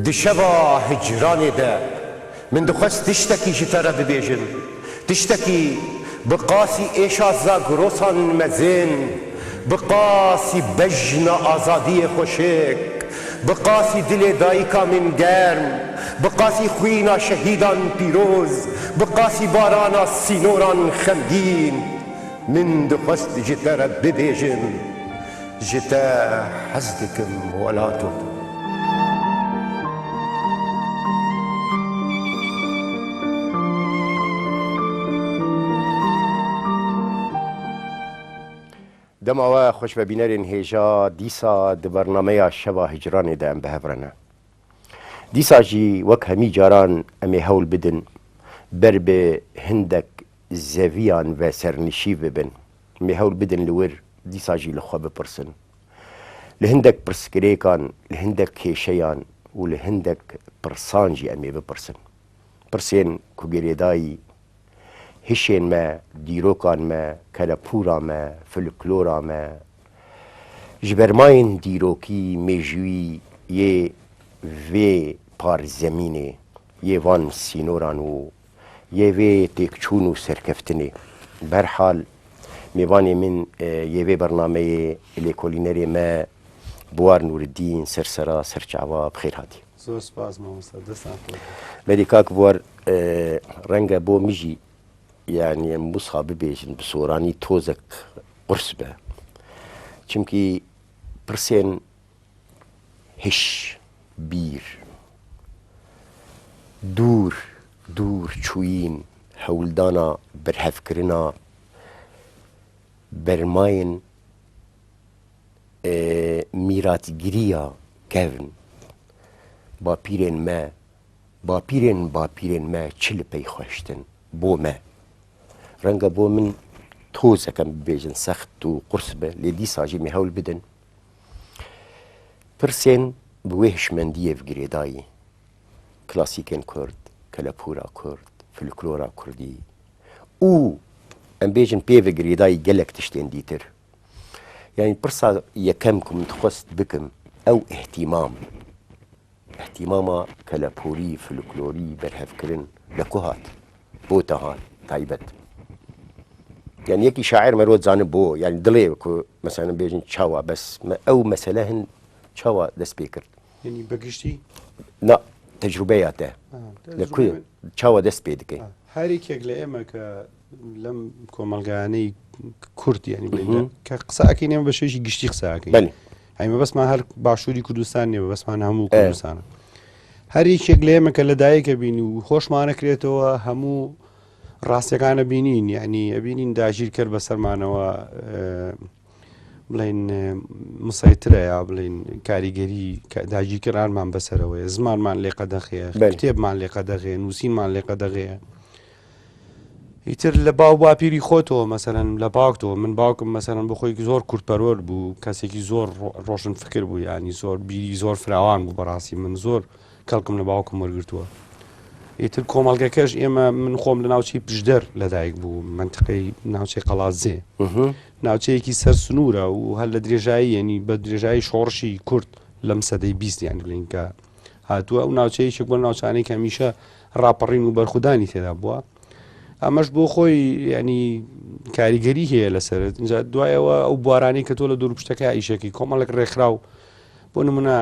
Di şeva hicranê de min dixwest tiştekî ji te re bibêjim, tiştekî bi qasî êşa Zagrosan mezin, bi qasî bejna azadiyê xweşik, bi qasî dilê dayika min germ, bi qasî xwîna şehîdan pîroz, bi qasî barana sînoran xemgîn. Min dixwest ji te re bibêjim, ji te hez dikim welato. Dema we xweş be bînerên hêja dîsa di bernameya Şeva Hicranê de em bi hev re ne. Dîsa jî wek hemî caran em ê hewl bidin ber bi hindek zeviyan ve sernişîv bibin. Em ê hewl bidin li wir dîsa jî li xwe bipirsin. Li hindek pirsgirêkan, li hindek kêşeyan û li hindek pirsan jî em ê bipirsin. Pirsên ku girêdayî hişên me, dîrokan me, kelepûra me, folklora me, ji bermayên dîrokî, mêjûyî yê vê parzemînê, yê van sînoran û Yê vê têkçûn û serkeftinê. Berhal mêvanê min yê vê bernameyê lêkolînerê me Buwar Nûridîn ser sera ser çava bi xêr hatî. Zor spas mamosta destan xweş be. Belê kak Buwar reng e bo min jî yanî em wisa bibêjin bi soranî tozek qurs be. Çimkî pirsên Hiş, bîr. Dûr, dûr çûyîn, hewldana berhevkirina bermayên mîratgiriya kevn. Bapîrên me, bapîrên bapîrên me çi li pey xwe hiştin bo me? Renga bo min tozek em bibêjin sext û qurs be lê dîsa jî me hewl bidin. Pirsên bi wê hişmendiyê bi girêdayî klasîkên Kurd, kelepûra Kurd, folklora Kurdî û em bêjin pê ve girêdayî gelek tiştên dîtir. Yanî pirsa yekem ku min dixwest bikim ew îhtîmam Îhtîmama kelepûrî, folklorî berhevkirin li ku hat? Bo te hat taybet. Yani yekî şair me rot zani bo yani dilê ku mesela bêjin çawa bes me ew mesele hin çawa dest pê kir. Yani bi giştî? Na tecrübeya te. Li ku çawa dest pê dike? Her yekek li ême ke لەم کۆمەڵگایانەی کورد یعنی بڵێین کە قسە ئەکەین ئێمە بە شێوەیەکی گشتی قسە ئەکەین بەلی ئەی مەبەستمان هەر باشووری کوردستان نییە مەبەستمان هەموو کوردستانە هەر یەکێک لە ئێمە کە لە دایکە بین و خۆشمانەکرێتەوە هەموو ڕاستیەکانە بینین یعنی ئەبینین داگیرکەر بەسەرمانەوە بڵین مسەیترە یا بڵین کاریگەری داگیرکەرانمان بەسەرەوەیە زمانمان لێ قەدەخەیە کتێبمان لێ قەدەغەیە نووسینمان لێ قەدەغەیە ئیتر لە باو باپیری خۆتەوە مەسەلەن لە باوکتەوە من باوکم مەسەلەن بۆ خۆی زۆر کوردپەروەر بوو کەسێکی زۆر ڕۆشن فکر بوو ینی زۆر بیری زۆر فراوان بوو بەڕاستی من زۆر کەڵکم لە باوکم وەرگتووە ئیتر کۆمەڵگەکەش ئێمە من خۆم لە ناوچەی پشدەر لەدایک بوو منتقەی ناوچەی قەڵازێ ناوچەیەکی سەر سنوورە و هەر لە درێژایی ینی بە درێژایی شۆڕشی کورد لەم سەدەی 20 یان بڵینکە هاتووە ئەو ناوچەیەکێک بۆ ناوچانەی کە هەمیشە ڕاپەڕین و بەرخودانی تێدا بووە ئەمەش بۆ خۆی ینی کاریگەری هەیە لەسەر اینجا دوایەوە ئەو بوارانی کە تۆ لە دوور پشتەکە ئیشەکەی کۆمەڵێک ڕێکخراو بۆ نمونە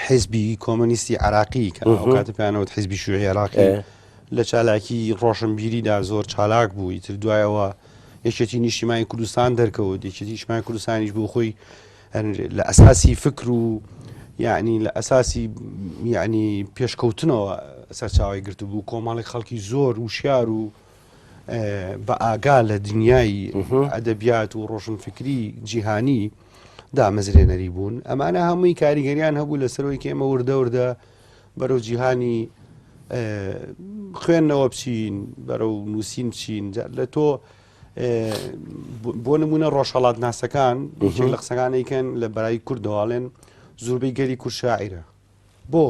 حزبی کۆمەنیستی عراقی کە ئەو کاتە پێیانەوت حزبی شوعی عراقی لە چالاکی ڕۆشنبیریدا زۆر چالاک بوو ئیتر دوایەوە یەکێتی نیشتیمانی کوردستان دەرکەوت یەکێتی نیشتیمانی کوردستانیش بۆ خۆی لە ئەساسی فکر و یعنی لە ئەساسی یعنی پێشکەوتنەوە سەرچاوی گرتبوو کۆمەڵێک خەڵکی زۆر وشیار و بە ئاگا لە دنیای ئەدەبیات و ڕۆشنفکری جیهانی دامەزرێنەری بوون ئەمانە هەمووی کاریگەریان هەبوو لەسەرەوەی کە ئێمە وردە وردە بەرەو جیهانی خوێندنەوە بچین بەرەو نووسین بچین لە تۆ بۆ نمونە ڕۆژهڵات ناسەکان یەکێک لە قسەکانیکەن لە بەرای کوردەواڵێن زۆربەی گەلی کورد شاعیرە بۆ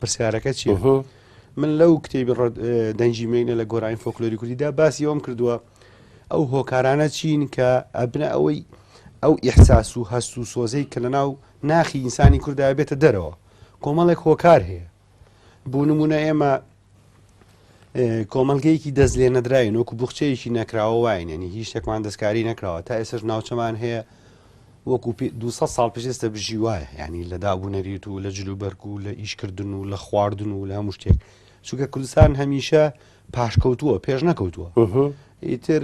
پرسیارەکە چیە من لەو کتێبی دەنگی مێینە لە گۆرانی فۆکلۆری کوردیدا باسی ئەوم کردووە ئەو هۆکارانە چین کە ئەبنە ئەوەی ئەو ئیحساس و هەست و سۆزەی کە لە ناو ناخی ئینسانی کورددا بێتە دەرەوە. کۆمەڵێک هۆکار هەیە بۆ نمونە ئێمە کۆمەڵگەیەکی دەست لێ نەدراین وەکو بخچەیەکی نەکراوە واین ینی هیچ شتێکمان دەستکاری نەکراوە تا ئێسش ناوچەمان هەیە وەکو 200 ساڵ پێشێستە بژی وایە ینی لە دابوو نەریت و لە جلوبەرگ و لە ئیشکردن و لە خواردن و لە هەموو شتێک چونکە کوردستان هەمیشە پاشکەوتووە پێش نەکەوتووە ئیتر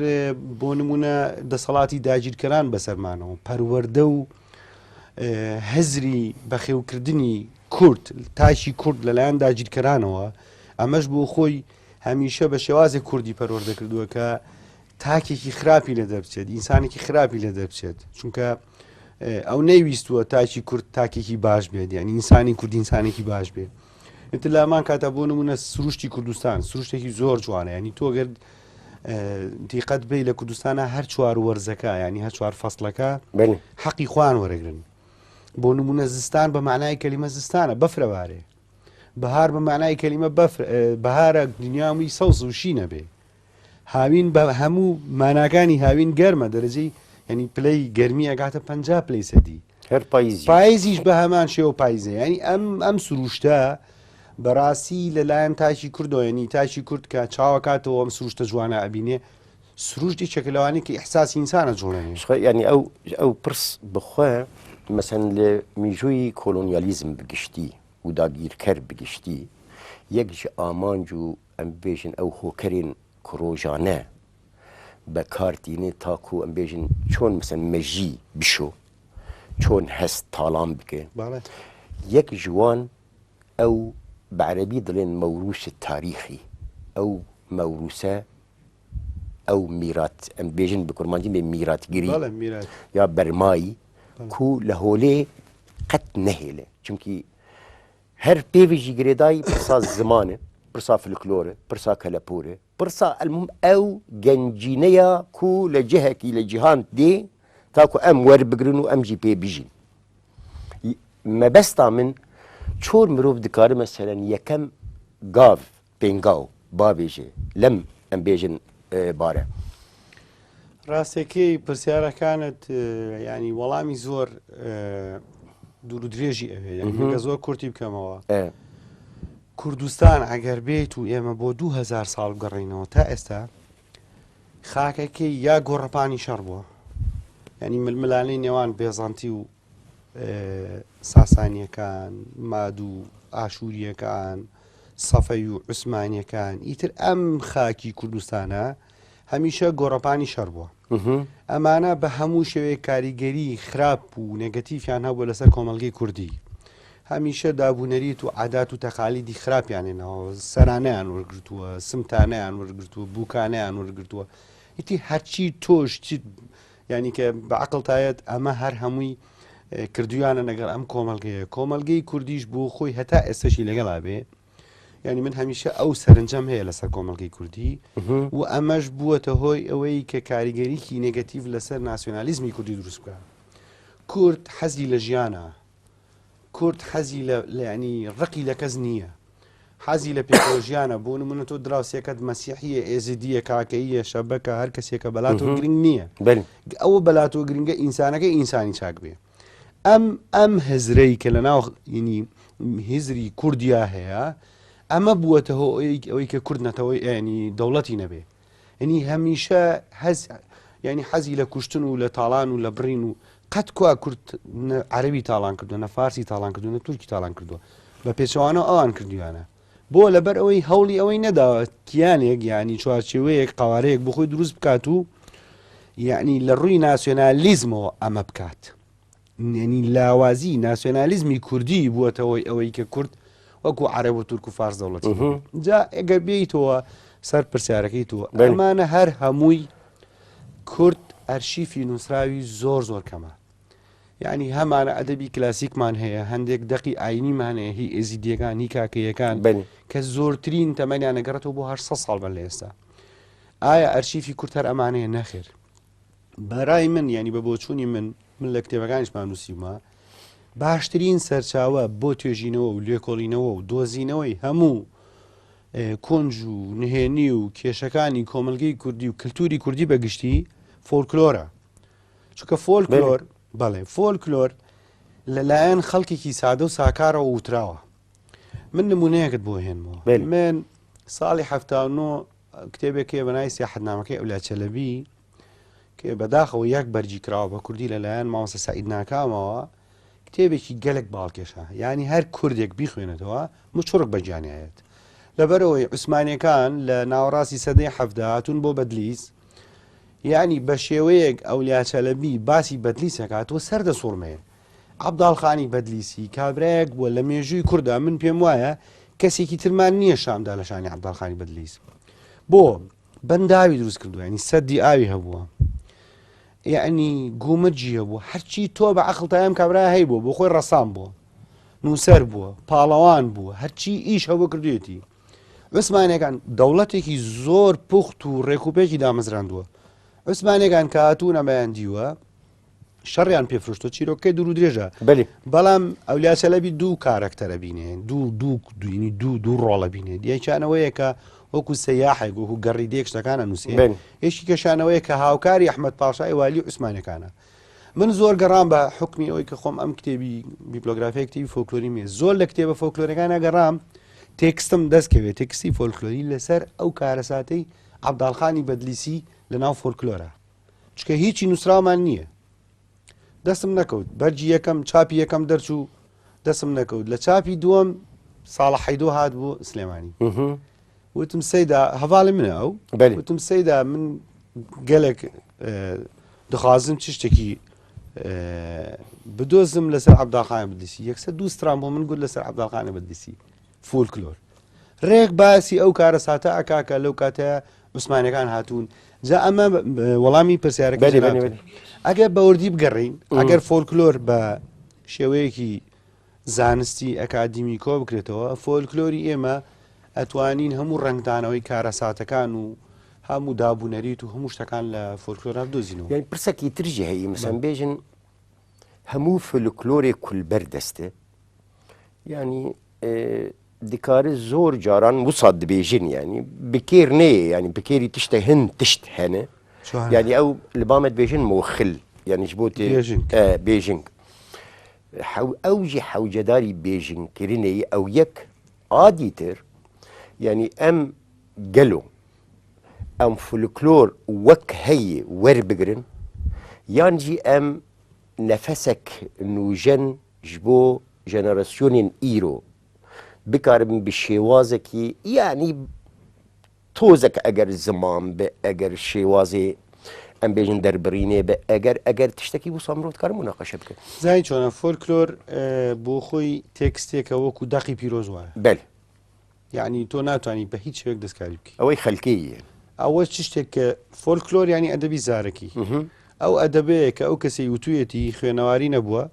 بۆ نمونە دەسەڵاتی داگیرکەران بەسەرمانەوە پەروەردە و هزری بەخێوکردنی کورد تاکی کورد لەلایەن داگیرکەرانەوە ئەمەش بۆ خۆی هەمیشە بە شێوازێک کوردی پەروەردە کردووە کە تاکێکی خراپی لە دەربچێت ئینسانێکی خراپی لە دەربچێت چونکە ئەو نەیویستووە تاکی کورد تاکێکی باش بێت یعنی ئینسانی کورد ئینسانێکی باش بێت ئیتر لامان کاتە بۆ نمونە سروشتی کوردستان سروشتێکی زۆر جوانە ینی تۆ گەر دیقەت بی لە کوردستانە هەر چوار وەرزەکە ینی هەر چوار فەسلەکە حەقی خوان وەرەگرن بۆ نمونە زستان بە معنای کەلیمە زستانە بەفرەوارێ بەهار بە معنای کەلیمە بەفر بەهارە دنیامی سەوز و شینە بێ هاوین بە هەموو ماناکانی هاوین گەرمە دەرەجەی ینی پلەی گەرمی ئەگاتە 50 پلەی سەدی هەر پاییزیش. پاییزیش بە هەمان شێوە پاییزە ینی ئەم ئەم سروشتە بەڕاستی لەلایەن تاکی کوردەوە ینی تاکی کورد کە چاوەکاتەوە ئەم سروشتە جوانە ئەبینێ سروشت یەکێکە لەوانەی کە ئیحساسی ئینسانە جوڵێنێ. شخۆ یانی ئەو ئەو پرس بخۆ مەسەن لە میژووی کۆلۆنیالیزم بگشتی و داگیرکەر بگشتی یەک ژ ئامانج و ئەم بێژن ئەو هۆکەرێن ک ڕۆژانە بە کار تینێ تاکوو ئەم بێژن چۆن مەسەن مەژی بشۆ چۆن هەست تاڵان بکێ یەک ژ وان ئەو بە عەرەبی دڵێن مەوروس تاریخی ئەو مەوروسە ئەو میرات ئەم بێژن بە کورمانجی بێ میراتگری یا بەرمایی کو لە هۆلێ قەت نەهێلێ چونکی هەر پێویژی گرێدای پرسا زمانە پرسا فلکلۆرە پرسا کەلەپورە پرسا ئەلمهم ئەو گەنجینەیە کو لە جهەکی لە جیهان دێ تاکو ئەم وەربگرن و ئەم ژی پێ بژین مەبەستا من چۆن مرۆڤ دکارە مەسەلەن یەکەم گاڤ پێنگاو باوێژێ لەم ئەم بێژن بارە. ڕاستەکەی پرسیارەکانت ینی وەڵامی زۆر دوور و درێژی ئەوێ کە زۆر کورتی بکەمەوە کوردستان ئەگەر بێت و ئێمە بۆ 2000 ساڵ بگەڕینەوە تا ئێستا خاکەکەی یا گۆڕەپانی شەڕ بووە ینی ململانەی نێوان بێزانتی و ساسانیەکان، ماد و ئاشووریەکان، سەفەوی و عوسمانیەکان، ئیتر ئەم خاکی کوردستانە هەمیشە گۆڕەپانی شەڕ بووە. ئەمانە بە هەموو شێوەیەک کاریگەری خراپ و نێگەتیفیان هەبوو لەسەر کۆمەڵگەی کوردی. هەمیشە دابونەریت و عادات و تەقالیدی خراپیان هێناوە، سەرانەیان وەرگرتووە، سمتانەیان وەرگرتووە، بووکانەیان وەرگرتووە. ئیتی هەرچی تۆش یانی کە بە عەقڵ تایەت ئەمە هەر هەمووی کردویانە لەگەڵ ئەم کۆمەڵگەیە کۆمەڵگەی کوردیش بۆ خۆی هەتا ئێستەشی لەگەڵا بێ یعنی من هەمیشە ئەو سەرنجەم هەیە لەسەر کۆمەڵگەی کوردی و ئەمەش بووەتە هۆی ئەوەی کە کاریگەریکی نێگەتیڤ لەسەر ناسیۆنالیزمی کوردی دروست بکە کورد حەزی لە ژیانە کورد حەزی لە ینی ڕقی لە کەس نییە حەزی لە پێکەوە ژیانە بۆ نمونە تۆ دراوسێکەت مەسیحیە ئێزیدیە کاکەییە شەبەکە هەر کەسێکە بەلاتۆ گرنگ نییە ئەوە بەلاتۆ گرنگە ئینسانەکە ئینسانی چاک بێ ئەم ئەم هزرەی کە لە ناو ینی هزری کوردیا هەیە ئەمە بووەتە هۆ ئەوەی کە کورد نەتەوەی ینی دەوڵەتی نەبێ ینی هەمیشە هەز ینی حەزی لە کوشتن و لە تاڵان و لە بڕین و قەت کوا کورد عەربی تاڵان کردو نە فارسی تاڵان کردو نە تورکی تاڵان کردووە بە پێچەوانەوە ئەوان کردویانە بۆ لەبەر ئەوەی هەوڵی ئەوەی نەداوە کیانێک یعنی چوارچێوەیەک قوارەیەک بۆ خۆی دروست بکات و یعنی لە ڕووی ناسیۆنالیزمەوە ئەمە بکات یعنی لاوازی ناسیۆنالیزمی کوردی بووەتەوەی ئەوەی کە کورد وەکو عەرەب و تورک و فارس دەوڵەتی جا ئەگەر بێیتەوە سەر پرسیارەکەی تۆ ئەمانە هەر هەمووی کورد ئەرشیفی نووسراوی زۆر زۆر کەمە یعنی هەمانە ئەدەبی کلاسیکمان هەیە هەندێک دەقی ئاینیمان هەیە هی ئێزیدیەکان هی کاکەیەکان کە زۆرترین تەمەنیان نەگەڕێتەوە بۆ 800 ساڵ بەر لە ئێستا ئایا ئەرشیفی کورد هەر ئەمانەیە نەخێر بەرای من یعنی بە بۆچوونی من من لە کتێبەکانیشمان نووسیومە باشترین سەرچاوە بۆ توێژینەوە و لێکۆڵینەوە و دۆزینەوەی هەموو کۆنج و نهێنی و کێشەکانی کۆمەلگەی کوردی و کللتوری کوردی بەگشتی فۆلکلۆرە چونکە فۆلکلۆر بەڵێ فۆلکلۆر. لەلایەن خەڵکێکی سادە و ساکارەوە وتراوە من نمونەیەکت بۆ هێنمەوە من ساڵی ه کتێبێک هەیە بە ناوی سیاحەتنامەکەی ئەولیا چەلەبی کە بەداخەوە یەک بەرگی کراوە بە کوردی لەلایەن مامۆستا سەعید ناکامەوە کتێبێکی گەلک باڵکێشە یعنی هەر کوردێک بیخوێنێتەوە مچڕک بە گیانیایەت لەبەرەوەی عوسمانیەکان لە ناوەڕاستی سەدەی حەفدا هاتوون بۆ بەدلیس یعنی بە شێوەیەک ئەولیا چەلەبی باسی بەدلیسەکات و سەر دەسوڕمێ عەبداڵ خانی بەدلیسی کابرایەک بووە لە مێژووی کوردا من پێم وایە کەسێکی ترمان نییە شامدا لە شانی عەبداڵ خانی بەدلیس بۆ بەنداوی دروست کردووە ینی سەدی ئاوی هەبووە یعنی گومرجی هەبوو هەرچی تۆ بە عقل تایم کابرا هەی بوو بۆ خۆی ڕەسام بووە نووسەر بووە پاڵەوان بووە هەرچی ئیش هەبوو کردوێتی عوسمانەکان دەوڵەتێکی زۆر پوخت و ڕێکوپێکی دامەزراندووە عوسمانەکان کە هاتوون ئەمەیان دیوە شەڕیان پێ فرۆشتوە چیرۆکەکەی دوور و درێژە بەلی بەڵام ئەولیا چەلەبی دوو کارەکتەرە بینێ دوو دوو دوینی دوو دوو ڕۆڵە بینێ یەکیانەوەیە کە وەکو سەیاحێک وەکو گەڕیدەیەک شتەکان ئەنووسێ بەلی. یەکی کەشانەوەیە کە هاوکاری ئەحمەد پاشای والی عوسمانەکانە من زۆر گەڕام بە حکمی ئەوەی کە خۆم ئەم کتێبی بیبلۆگرافی کتێبی فۆلکلۆری میە زۆر لە کتێبە فۆلکلۆرەکانە گەڕام تێکستم دەستکەوێت تێکستی فۆلکلۆری لەسەر ئەو کارەساتەی عەبداڵخانی بەدلیسی لە ناو فۆلکلۆرە چکە هیچی نووسراومان نییە دەستم نەکەوت بەرجی یەکەم چاپی یەکەم دەرچوو دەستم نەکەوت لە چاپی دووەم ساڵە حیدۆ هات بۆ سلێمانی وتم سەیدا هەواڵی منە ئەو وتم سەیدا من گەلێک دخوازم چ شتێکی بدۆزم لەسەر عبداخان بدیسی یەکسەر دوو ستران بۆ من گوت لەسەر عبداخانە بدیسی فولکلۆر ڕێک باسی ئەو کارەساتە ئەکا کە لەو کاتە عوسمانەکان هاتوون جا ئەمە وەڵامی پرسیارەکە ئەگەر بەوردی بگەڕین ئەگەر فۆلکلۆر بە شێوەیەکی زانستی ئەکادیمی کۆ بکرێتەوە فۆلکلۆری ئێمە ئەتوانین هەموو ڕنگدانەوەی کارەساتەکان و هەموو دابوونەریت و هەموو شتەکان لە فۆلکلۆرا بدۆزینەوە یانی پرسێکی ترژی هەیە مەسەن بێژن هەموو فۆلکلۆرێک کولبەر دەستێ یانی دکارە زۆر جاران وسا دبێژن یانی بکێر نەیە یانی بکێری تشتە هەند تشت هەنە یانی ئەو لەبامەت بێژن مۆخل یانیش بۆ بێژنگ ئەو ژی حەوجەداری بێژنگکردنەی ئەو یەک ئادیتر یعنی ئەم گەلو ئەم فولکلۆر وەک هەیە وەربگرن یانجی ئەم نەفەسەک نوژەن ji bo jenerasyonên îro bikaribin bi şêwazekî yanî tozek eger ziman be eger şêwazê em bêjin derbirînê be eger eger tiştekî wisa mirov dikare munaqeşe bike. Zanî çona folklor بۆ خۆی تێکستێکە وەکو دەقی پیرۆز وایە. بەلێ. یعنی تۆ ناتوانانی بە هیچ شێوەیەک دەستکاری بکەی. ئەوەی خەلکییە. ئەوە چ شتێک کە فۆلکلۆر یعنی ئەدەبی زارەکی ئەو ئەدەبەیە کە ئەو کەسەی وتوویەتی خوێنەواری نەبووە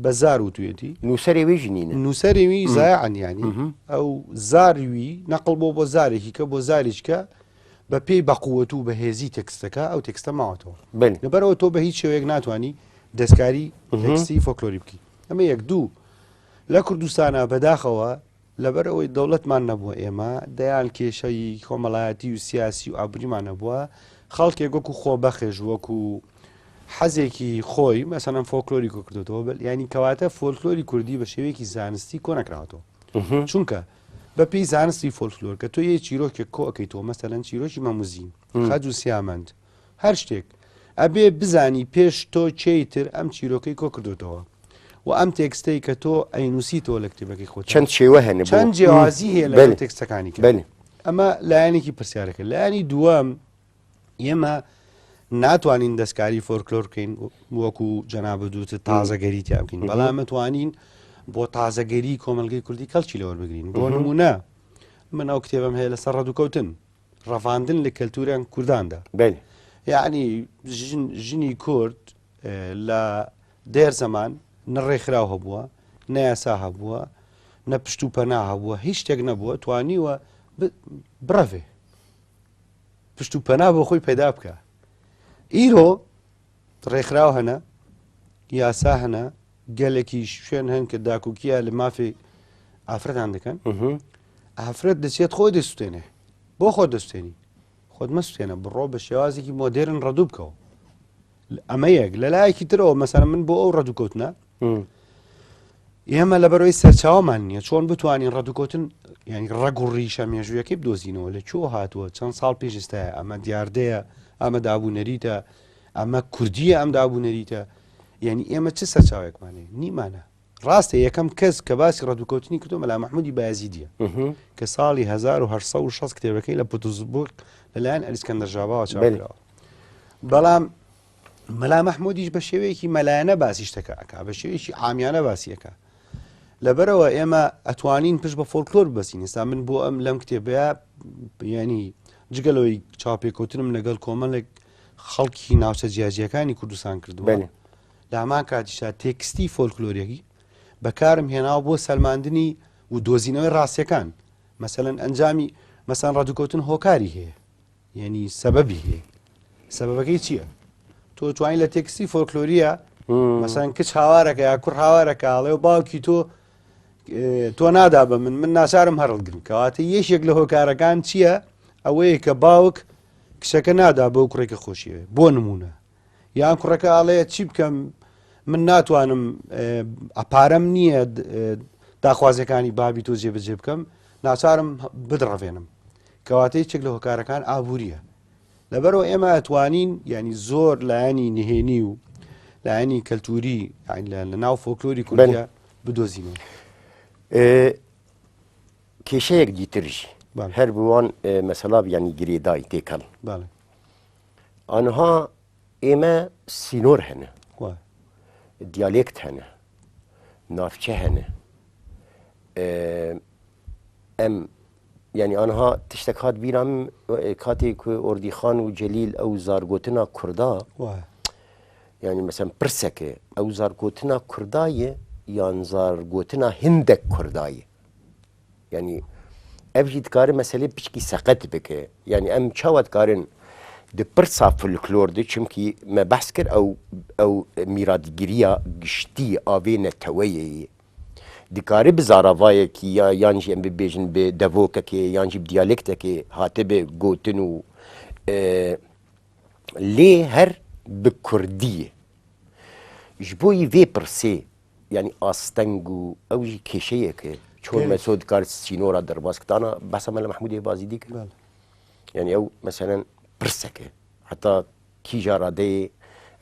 بە زار وتوویەتی. نووسەرێ وی ژ نینە. نووسەرێ وی زایعن یانی ئەو زار وی نەقڵ بۆ بۆ زارێکی کە بۆ زاریچکە بە پێی بەقوەت و بەهێزی تێکستەکە ئەو تێکستە ماوەتەوە. لەبەرئەوە تۆ بە هیچ شێوەیەک ناتوانی دەستکاری تێکستی فۆلکلۆری بکەی. ئەمە یەک. دوو لە کوردستانا بەداخەوە لەبەر ئەوەی دەوڵەتمان نەبووە ئێمە دەیان کێشەی کۆمەڵایەتی و سیاسی و ئابووریمان هەبووە، خەڵکێک وەکو خۆبەخش وەکو حەزێکی خۆی مەسەلەن فۆلکلۆری کۆ کردوێتەوە بەل ینی کەواتە فۆلکلۆری کوردی بە شێوەیەکی زانستی کۆ نەکراوەتەوە چونکە بە پێی زانستی فۆلکلۆر کە تۆ یە چیرۆکێک کۆ ئەەکەیتەوە مەسەلەن چیرۆکی مەموزین خەج و سیامەند هەر شتێک ئەبێ بزانی پێش تۆ کێی تر ئەم چیرۆکەی کۆ کردۆتەوە و ئەم تێکستەی کە تۆ ئەینوسیتەوە لە کتێبەکەی خۆت چەند شێوە هەن بۆ چەند جیاوازی هەیە لەگەڵ بەلێ. تێکستەکانی کە بەلێ. ئەمە لایەنێکی پرسیارەکە لایەنی دووەم ئێمە ناتوانین دەستکاری فۆلکلۆر بکەین وەکو جەنابت وتت تازەگەری تیا بکەین بەڵام ئەتوانین بۆ تازەگەری کۆمەڵگەی کوردی کەڵکی لەوەر بگرین بۆ نمونە من ئەو کتێبم هەیە لەسەر ڕەدوکەوتن ڕەفاندن لە کەلتوریان کورداندا. بەلی. یەعنی ژن ژنی کورد لە دێر زەمان نە ڕێکخراو هەبووە، نە یاسا هەبووە، نە پشت و پەنا هەبووە، هیچ شتێک نەبووە، توانیوە بڕەڤێ پشت و پەنا بۆ خۆی پەیدا بکە. ئیرۆ ڕێکخراو هەنە، یاسا هەنە، گەلێکی شوێن هەن کە داکۆکیە لە مافی ئافرەتان دەکەن ئافرەت دەچێت خۆی دەسوتێنێ بۆ خۆ دەستێنی خۆت مەسوتێنە بڕۆ بە شێوازێکی مۆدێرن ڕەدوو بکەوە ئەمە یەک لە لایەکی ترەوە مەسەر من بۆ ئەو ڕەدووکەوتنە ئێمە لەبەرەوەی سەرچاوەمان نییە چۆن بتوانین ڕەدوکەوتن یعنی ڕەگ و ڕیشە مێژوویەکەی بدۆزینەوە لە کوێ هاتووە چەند ساڵ پێش ئێستایە ئەمە دیاردەیە ئەمە دابوو نەریتە ئەمە کوردیە ئەم دابوو نەریتە یعنی ئێمە چ سەرچاوێکمان هەیە نیمانە ڕاستە یەکەم کەس کە باسی ڕەدوکەوتنی کردو مەلا مەحمودی بایەزیدیە کە ساڵی 1960 کتێبەکەی لە پتوزبورگ لەلایەن ئەلیسکەندەر ژاباوە چاپکراوە بەڵام مەلا مەحمودیش بە شێوەیەکی مەلایەنە باسی شتەکە ئەکا بە شێوەیەکی عامیانە باسی ئەکا لەبەرەوە ئێمە ئەتوانین پشت بە فۆلکلۆر ببەسین ئێستا من بۆ ئەم لەم کتێبەیە ینی جگە لەوەی چاوپێکەوتنم لەگەڵ کۆمەڵێک خەڵکی ناوچە جیاجیەکانی کوردستان کردووە لە هەمان کاتیشا تێکستی فۆلکلۆریەکی بەکارم هێناوە بۆ سەلماندنی و دۆزینەوەی ڕاستیەکان مەسەلەن ئەنجامی مەسەن ڕەدوکەوتن هۆکاری هەیە یعنی سەبەبی هەیە سەبەبەکەی چییە؟ تۆ توانین لە تێکستی فۆلکلۆریە مەسەن کچ هاوارەکە یا کوڕ هاوارەکە ئەڵێ و باوکی تۆ تۆ نادا بە من من ناچارم هەرڵگرم کەواتە یەکێک لە هۆکارەکان چییە؟ ئەوەیە کە باوک کچەکە نادا بەو کوڕێکە خۆشیەوێ بۆ نمونە یان کوڕەکە ئاڵێ چی بکەم من ناتوانم ئەپارەم نییە داخوازیەکانی بابی تۆ جێبەجێ بکەم ناچارم بدڕەوێنم کەواتە یەکێک لە هۆکارەکان ئابووریە لەبەرەوە ئێمە ئەتوانین ینی زۆر لایەنی نهێنی و لایەنی کەلتوری لە ناو فۆکلۆری کوردیا بدۆزینەوە کێشەیەک دیترژ هەر بوان مەسەلا ینی گرێدای تێکەڵ ئەنها ئێمە سینۆر هەنە، دیالێکت هەنە، ناوچە هەنە. ئەم یعنی ئەنها تشتێک هات بیرام کاتێک ئۆردیخان و جەلیل ئەو زارگۆتنا کوردا یعنی مەسەن پرسەکە ئەو زارگۆتنا کوردایە یان زارگۆتنا هندێک کوردایە یانی ev jî dikare meselê piçkî seqet bike. Yanî em çawa dikarin di pirsa folklor de çimkî me behs kir ew ew mîratgiriya giştî a vê neteweyê ye. Dikare bi zaravayekî ya yan jî em bibêjin bi devokekê yan jî bi diyalektekê hatibe gotin û lê her bi kurdî ye. Ji bo vê pirsê Yanî asteng û ew jî kêşeyek e. Çor meso dikar sînora derbas kitana behsa Mela Mehmûdê Bazîdî kir. Yanî ew meselen pirsek e. Heta kîja radeyê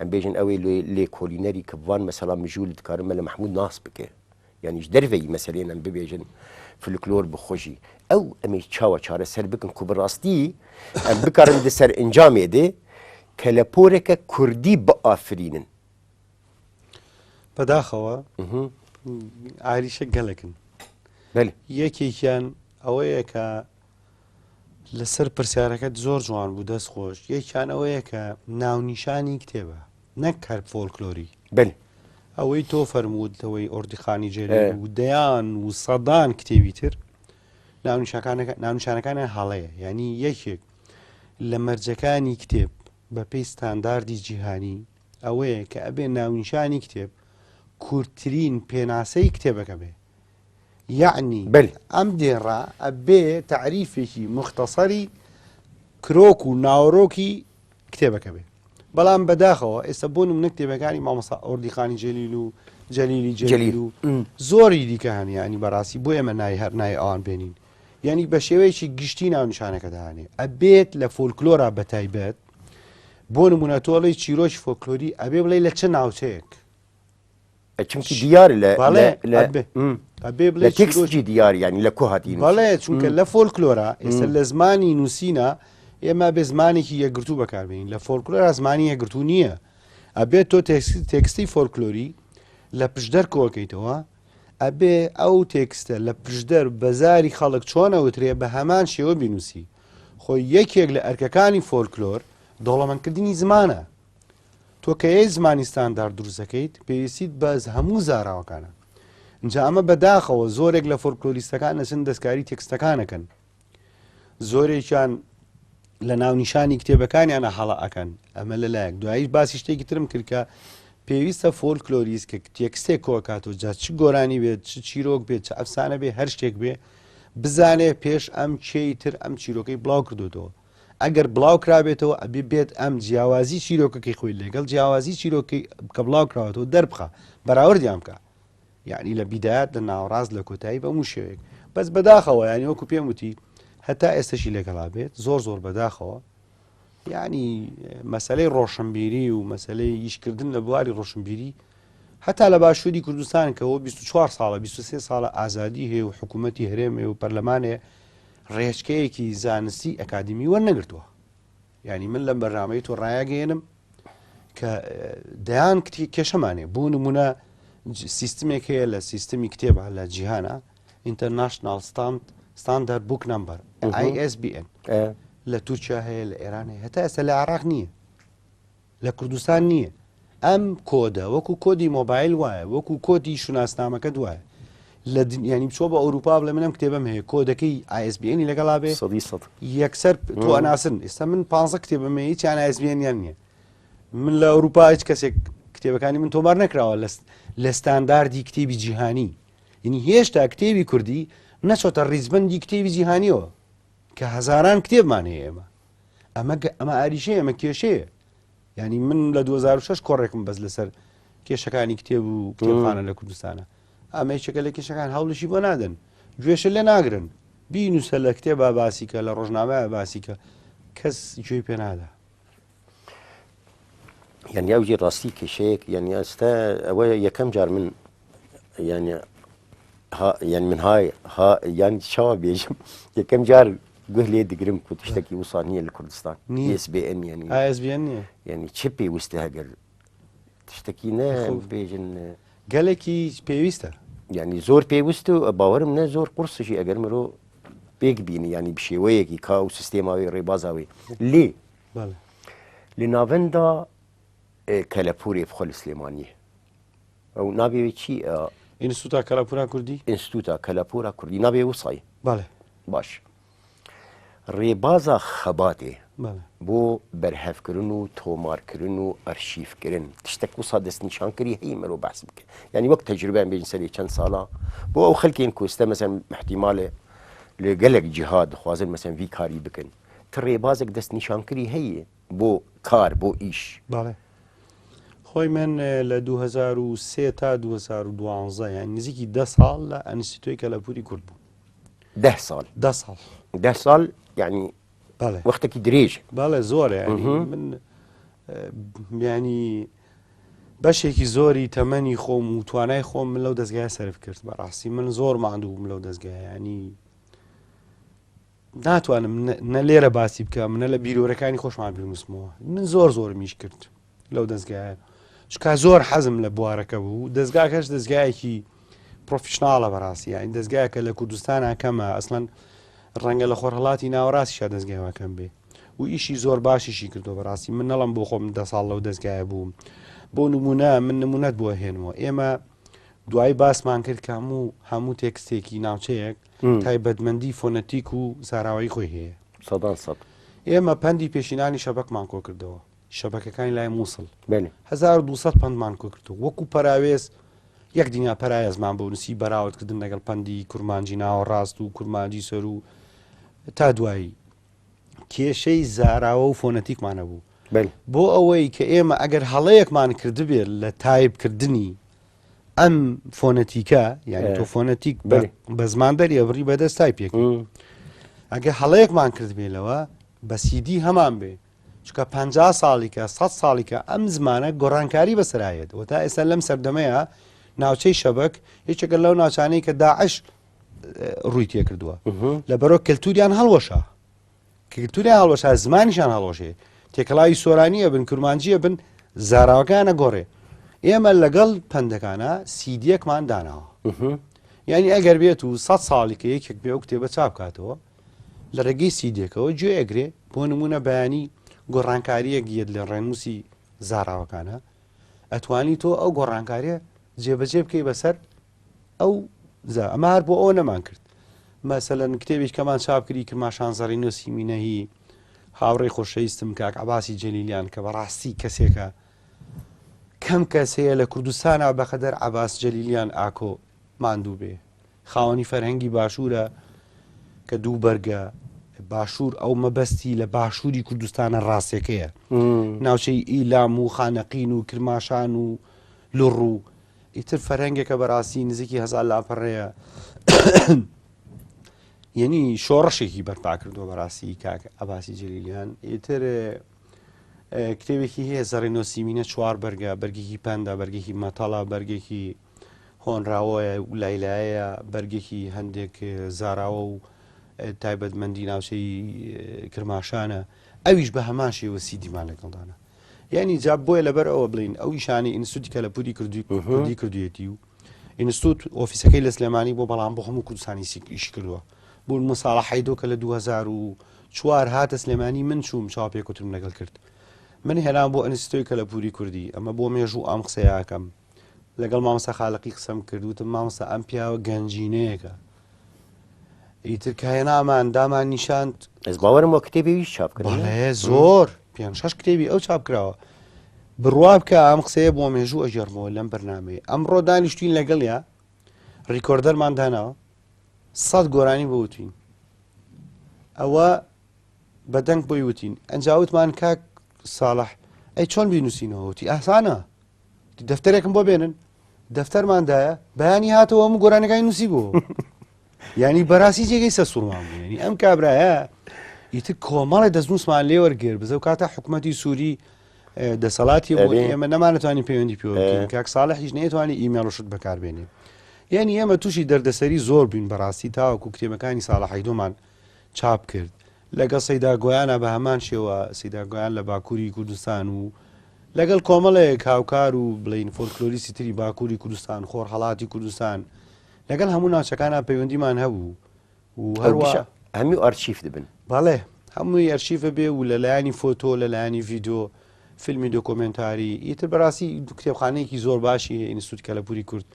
em bêjin ew ê lêkolînerî ki van mesela mijûl dikarin Mela Mehmûd nas bike. Yanî ji derveyî meseleyên em bibêjin folklor bi xwe jî. Ew em ê çawa çareser bikin ku bi rastî em bikarin di ser encamê de keleporeke kurdî biafirînin. بەداخەوە ئاریشە گەلەکن یەکێکیان ئەوەیە کە لەسەر پرسیارەکەت زۆر جوان بوو دەست خۆش یەکیان ئەوەیە کە ناونیشانی کتێبە نەک هەر فۆلکلۆری بل ئەوەی تۆ فەرمووت لەوەی ئۆردیخانی جێ و دەیان و سەدان کتێبی تر ناونیشانەکانیان هەڵەیە یعنی یەکێک لە مەرجەکانی کتێب بەپێی ستانداردی جیهانی ئەوەیە کە ئەبێ ناونیشانی کتێب کورتترین پێناسەی کتێبەکە بێ یەعنی بەلی. ئەم دێڕە ئەبێ تەعریفێکی موختەسەری کرۆک و ناوەرۆکی کتێبەکە بێ بەڵام بەداخەوە ئێستا بۆ نمونە کتێبەکانی مامۆستا ئۆردیخانی جەلیل و جەلیلی جەلیل و زۆری دیکە هەن یعنی بەڕاستی بۆ ئێمە نای هەر نای ئەوان بێنین یعنی بە شێوەیەکی گشتی ناونیشانەکە دانێ ئەبێت لە فۆلکلۆرا بەتایبەت بۆ نمونە تۆ ئەڵێی چیرۆکی فۆلکلۆری ئەبێ بڵێ لە چ ناوچەیەک چونکی دیار لە بەڵێ لە ئەبێ ئەبێ بڵێ لە تێکستی دیار یانی لە کو هاتی بەڵێ چونکە لە فۆلکلۆرا ئێستا لە زمانی نووسینە ئێمە بێ زمانێکی یەکگرتوو بەکاربێنین لە فۆلکلۆرا زمانی یەکگرتوو نییە ئەبێت تۆ تێکستی فۆلکلۆری لە پشدەر کۆکەیتەوە ئەبێ ئەو تێکستە لە پشدەر بە زاری خەڵک چۆن ئەوترێ بە هەمان شێوە بینووسی. خۆ یەکێک لە ئەرکەکانی فۆلکلۆر دەوڵەمەندکردنی زمانە. تۆ کە یەی زمانی ستاندارد دروست دەکەیت پێویستیت بە هەموو زاراوەکانە. ئینجا ئەمە بەداخەوە زۆرێک لە فۆلکلۆریستەکان ئەچن دەستکاری تێکستەکان ئەکەن. زۆرێکیان لە ناونیشانی کتێبەکانیانە هەڵە ئەکەن ئەمە لەلایەک دواییش باسی شتێکی ترم کرد کە پێویستە فۆلکلۆریست کە تێکستێک کۆکاتەوە جا چ گۆرانی بێت چ چیرۆک بێت چ ئەفسانە بێ هەر شتێک بێ بزانێ پێش ئەم کێی تر ئەم چیرۆکەی بڵاو کردوتەوە ئەگەر بڵاو کرابێتەوە ئەبێ بێت ئەم جیاوازی چیرۆکەکەی خۆی لەگەڵ جیاوازی چیرۆکی کە بڵاو کراوەتەوە دەربخە بەراوردیان بکە. یعنی لە بیدایەت لە ناوەڕاست لە کۆتایی بە هەموو شێوەیەک بەس بەداخەوە یعنی وەکو پێم وتی هەتا ئێستەشی لەگەڵا بێت زۆر زۆر بەداخەوە یعنی مەسلەی ڕۆشنبیری و مەسلەی ئیشکردن لە بواری ڕۆشنبیری هەتا لە باشووری کوردستان کەەوە 24 ساڵە 23 ساڵە ئازادی هەیە و حکوومەتی هەرێمێ و پەرلەمانێ ڕێچکەیەکی زانستی ئەکادمی وەرنەگرتووە یعنی من لەم بەرنامەی تۆ ڕایەگەێنم کە دەیان کێشەمانێ بۆ نمونە سیستمێک هەیە لە سیستمی کتێبە لە جیهانە International Standard Book Number ISBN لە تورکیا هەیە لە ئێران هەیە هەتا ئێستا لە عراق نییە لە کوردستان نییە ئەم کۆدە وەکو کۆدی مۆبایل وایە وەکو کۆدی شوناسنامەکە دوایە لە ینی بچۆ بە ئەوروپا بڵێ منم کتێبم هەیە کۆدەکەی ISBN لەگەڵا بێ سەدی سەد یەکسەر تۆ ئەناسن ئێستا من پ کتێبم هەیە هیچیان ISBN-یان نییە من لە ئەوروپا هیچ کەسێک کتێبەکانی من تۆمار نەکراوە لە ستانداردی کتێبی جیهانی یعنی هێشتا کتێبی کوردی نەچۆتە ڕیزبندی کتێبی جیهانیەوە کە هەزاران کتێبمان هەیە ئێمە ئەمە ئەمە ئاریشەیە ئەمە کێشەیە یعنی من لە 2006 کۆڕێکم بەس لەسەر کێشەکانی کتێب و کتێبخانە لە کوردستانە ئەمە یەکێکە لە کێشەکان هەوڵیشی بۆ نادەن گوێشە لێ ناگرن بینوسە لە کتێبا باسیکە لە ڕۆژنامەیە باسیکە کەس گوێی پێ نادا. یعنی ئەو جی ڕاستی کێشەیەک یعنی ئێستا ئەوە یەکەم جار من یعنی یعنی من های ها یان چاوە بێژم یەکەم جار گوه لێ دگرم کو تشتێکی وسا نییە لە کوردستان SBN یعنی ISBN نییە یعنی چه پێویستە هەگەر تشتێکی نە بێژن گەلێکی پێویستە. یانی زۆر پێویست و باوەرم نە زۆر قورسشی ئەگەر مرۆ پێک بینی ینی بشێوەیەکی کا و سیستێماوی ڕێبازاوی لێ لە ناوەندا کەلەپورێ بخۆ لە سلێمانیە ئەو نابێ چی ئینستوتا کەلەپورا کوردی ئینستوتا کەلەپورا کوردی نابێ وسای بەڵێ باش ڕێبازا خەباتێ بۆ بەرهەڤکردن و تۆمارکردن و ئەرشیفکردن تشتێک وسا دەستنیشانکردی هەیە مرۆ بەحس بکە یعنی وەک تەجروبەیان بێژن سەرێ چەند ساڵە بۆ ئەو خەلکێن کوستە مەسەن احتیمالێ لە گەلێک جیها دخوازن مەسەن ڤی کاری بکەن ت ڕێبازێک دەستنیشانکردی هەیە بۆ کار بۆ ئیش بەڵێ خۆی من لە 2003 تا 2012 یان نزیکی ده ساڵ لە ئەنستیتۆی کەلەپوری کورد بوو ده ساڵ ده ساڵ ده ساڵ یعنی بەڵێ وەختێکی درێژ بەڵێ زۆرە یعنی من ینی بەشێکی زۆری تەمەنی خۆم و توانای خۆم من لەو دەستگای سەرف کرد بەڕاستی من زۆر ماندوو بووم لەو دەستگای ینی ناتوانم نە لێرە باسی بکەم نە لە بیرۆرەکانی خۆشمان بنووسمەوە من زۆر زۆر میش کرد لەو دەستگایە چکا زۆر حەزم لە بوارەکە بوو دەستگاکەش دەستگایەکی professional ە بەڕاستی یانی دەستگایەکە لە کوردستانە کەمە ئەسڵەن ڕەنگە لە خۆرهڵاتی ناوەڕاستیشا دەستگایەکەم بێ و ئیشی زۆر باشیشی کردو بەڕاستی من نەڵم بۆ خۆم دە ساڵ لەو دەستگایە بووم بۆ نمونە من نمونەت بۆ هێنمەوە ئێمە دوای باسمان کرد کە هەموو هەموو تێکستێکی ناوچەیەک تایبەتمەندی فۆنەتیک و زاراوەی خۆی هەیە سەدان سەد ئێمە پەندی پێشینانی شەبەکمان کۆ کردەوە شەبەکەکانی لای مووسڵ 1200 پەندمان کۆ کردەوە وەکو پەراوێز یەک دنیا پەراوێزمان بۆ نووسی بەراوردکردن لەگەڵ پەندی کورمانجی ناوەڕاست و کورمانجی سەر و تا دوایی کێشەی زاراوە و فۆنەتیکمان هەبوو بۆ ئەوەی کە ئێمە ئەگەر هەڵەیەکمان کردبێت لە تایپکردنی ئەم فۆنەتیکە یعنی تۆ فۆنەتیک بە زمان دەری ئەبڕی بەدەست تایپێک ئەگەر هەڵەیەکمان کردبێ لەوە بە سیدی هەمان بێ چکە پ ساڵیکە سە ساڵیکە ئەم زمانە گۆڕانکاری بەسەرایەت و تا ئێستا لەم سەردەمەیە ناوچەی شەبک یەکێکە لەو ناوچانەی کە داعش ڕووی تێکردووە لە بەرۆ کەلتوریان هەڵوەشا کلتوریان هەڵوەشا زمانیشان هەڵۆشێ تێکەڵاوی سۆرانیە بن کرمانجیە بن زاراوەکانە گۆڕێ ئێمە لەگەڵ پەندەکانە سیدیەکمان داناوە یعنی ئەگەر بێت و سە ساڵی کە یەکێک بێ و کتێبە چاپ کاتەوە لە ڕێگەی سیدێکەوە گوێ ئەگرێ بۆ نمونە بەیانی گۆڕانکاریەک یەت لە ڕێنووسی زاراوەکانە ئەتوانی تۆ ئەو گۆڕانکاریە جێبەجێ بکەی بەسەر ئەو زا ئەمە هەر بۆ ئەوە نەمان کرد مەسەلەن کتێبێک کەمان چاپ کردی کرماشان زەڕین و سیمینەهی هاوڕێی خۆشەویستم کاک عباسی جەلیلیان کە بەڕاستی کەسێکە کەم کەس هەیە لە کوردستانە بەقەدەر عباس جەلیلیان ئاکۆ ماندوو بێ خاوەنی فەرهەنگی باشوورە کە دوو بەرگە باشوور ئەو مەبەستی لە باشووری کوردستانە ڕاستەکەیە ناوچەی ئیلام و خانەقین و کرماشان و لوڕ و. ئیتر فەرهەنگێکە بەڕاستی نزیکی هەزار لاپەڕەیە یعنی شۆڕشێکی بەرپا کردووە بەڕاستی کاک عەباسی جەلیلیان ئیتر کتێبێکی هەیە زەڕینۆ سیمینە چوار بەرگە بەرگێکی پەندە بەرگێکی مەتەڵە بەرگێکی هۆنراوەیە و لایلایەیە بەرگێکی هەندێک زاراوە و تایبەتمەندی ناوچەی کرماشانە ئەویش بە هەمان شێوە سیدیمان لەگەڵدانە یعنی جا بۆیە لەبەر ئەوە بڵین ئەو ئیشانی ئینستیتوتی کەلەپوری کردی کوردی کردوێتی و ئینستیتوت ئۆفیسەکەی لە سلێمانی بۆ بەڵام بۆ هەموو کوردستانی ئیش کردووە بوون مساڵە حیدۆ کە لە 2004 هاتە سلێمانی من چووم چاو پێکوترم لەگەڵ کرد من هێنام بۆ ئەنستیتۆی کەلەپوری کوردی ئەمە بۆ مێژوو ئەم قسەیەکەم لەگەڵ مامۆستا خالقی قسەم کرد وتم مامۆستا ئەم پیاوە گەنجینەیەکە ئیتر کە هێنامان دامان نیشاند ئەس باوەرم وە کتێبی ویش چاپ کرد بەڵێ زۆر پێ شەش کتێبی ئەو چاپ کراوە بڕوا بکە ئەم قسەیە بۆ مێژوو ئەگەڕمەوە لەم بەرنمەیە ئەمڕۆ دانیشتوین لەگەڵیا recorder مان داناوە سەد گۆرانی بۆ وتین ئەوە بەدەنگ بۆی وتین ئەنجاوتمان کاک ساڵح ئەی چۆن بینوسینەوە وتی ئاسانە دەفتەرێکم بۆ بێنن دەفتەرمان دایە بەیانی هاتەوە هەموو گۆرانەکانی نووسی بوو یعنی بەڕاستی جێگەی سە سوڕمان بوو ینی ئەم کابرایە ئیتر کۆمەڵی دەستنووسمان لێوەرگر بزە و کاتە حکوومەتی سووری دەسەڵاتی بۆ ئێمە نەمانەتوانی پەیوەندی پێوە کاک ساڵحیش نەیتوانی ئیمێڵ شت بەکاربێنێ یعنی ئێمە تووشی دەردەسەری زۆر بووین بەڕاستی تاوەکو کتێبەکانی ساڵحیدۆمان چاپ کرد لەگەڵ سەیدا گۆیانە بە هەمان شێوە سەیدا گۆیان لە باکووری کوردستان و لەگەڵ کۆمەڵێک هاوکار و بڵێین فۆلکلۆریستی تری باکووری کوردستان، خۆرهەڵاتی کوردستان، لەگەڵ هەموو ناوچەکانا پەیوەندیمان هەبوو و هەروە هەموو ئەرشیف دەبن. بەڵێ هەمووی ئەرشیفە بێ و لە لایەنی فۆتۆ لە لایەنی ڤیدۆ فیلمی دۆکۆمێنتاری ئیتر بەڕاستی کتێبخانەیەکی زۆر باشی هەیە ئینستیتوت کەلەپوری کورد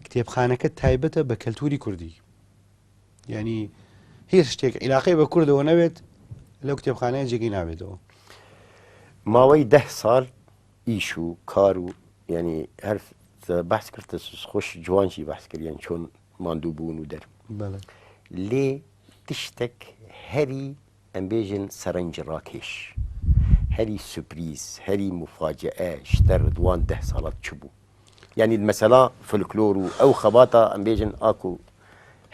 کتێبخانەکە تایبەتە بە کەلتوری کوردی. یعنی هیچ شتێک عیلاقەی بە کوردەوە نەبێت لەو کتێبخانەیە جێگەی نابێتەوە. ماوەی ده ساڵ ئیش و کار و یعنی هەر بەحس کرد خۆش جوانجی بەحس کرد یان چۆن ماندوو بوون و دەر لێ تشتێک هەری ئەم بێژن سەرنج ڕاکێش هەری سوپریز هەری مفاجئە شتە ردوان ده ساڵات چ بوو یانی مەسەلا فلکلۆر و ئەو خەباتە ئەم بێژن ئاکو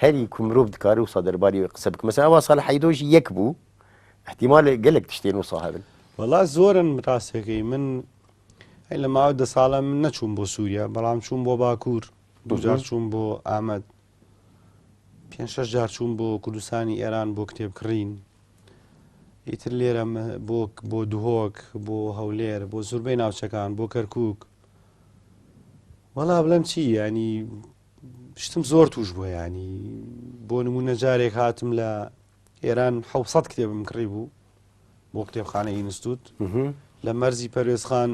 هەری کو مرۆڤ دکارێ وسا دەرباری وێ قسە بکە مەسەلا ئەوە ساڵح حەیدۆ ژی یەک بوو احتیمال گەلێک تشتێن وسا هەبن. وەڵا زۆرن ڕاستەکەی من ئەی لە ماوەی دە ساڵە من نەچووم بۆ سووریا بەڵام چووم بۆ باکوور دوجار چووم بۆ ئامەد پێ شەش جار چووم بۆ کوردستانی ئێران بۆ کتێب کڕین ئیتر لێرە بۆ بۆ دهۆک بۆ هەولێر بۆ زوربەی ناوچەکان بۆ کەرکک وەڵا بڵێم چی ینی شتم زۆر توش بووە ینی بۆ نمونە جارێک هاتم لە ئێران حوسەت کتێبم کڕی بوو بۆ کتێبخانە ئینستوت لە مەرزی پەروێزخان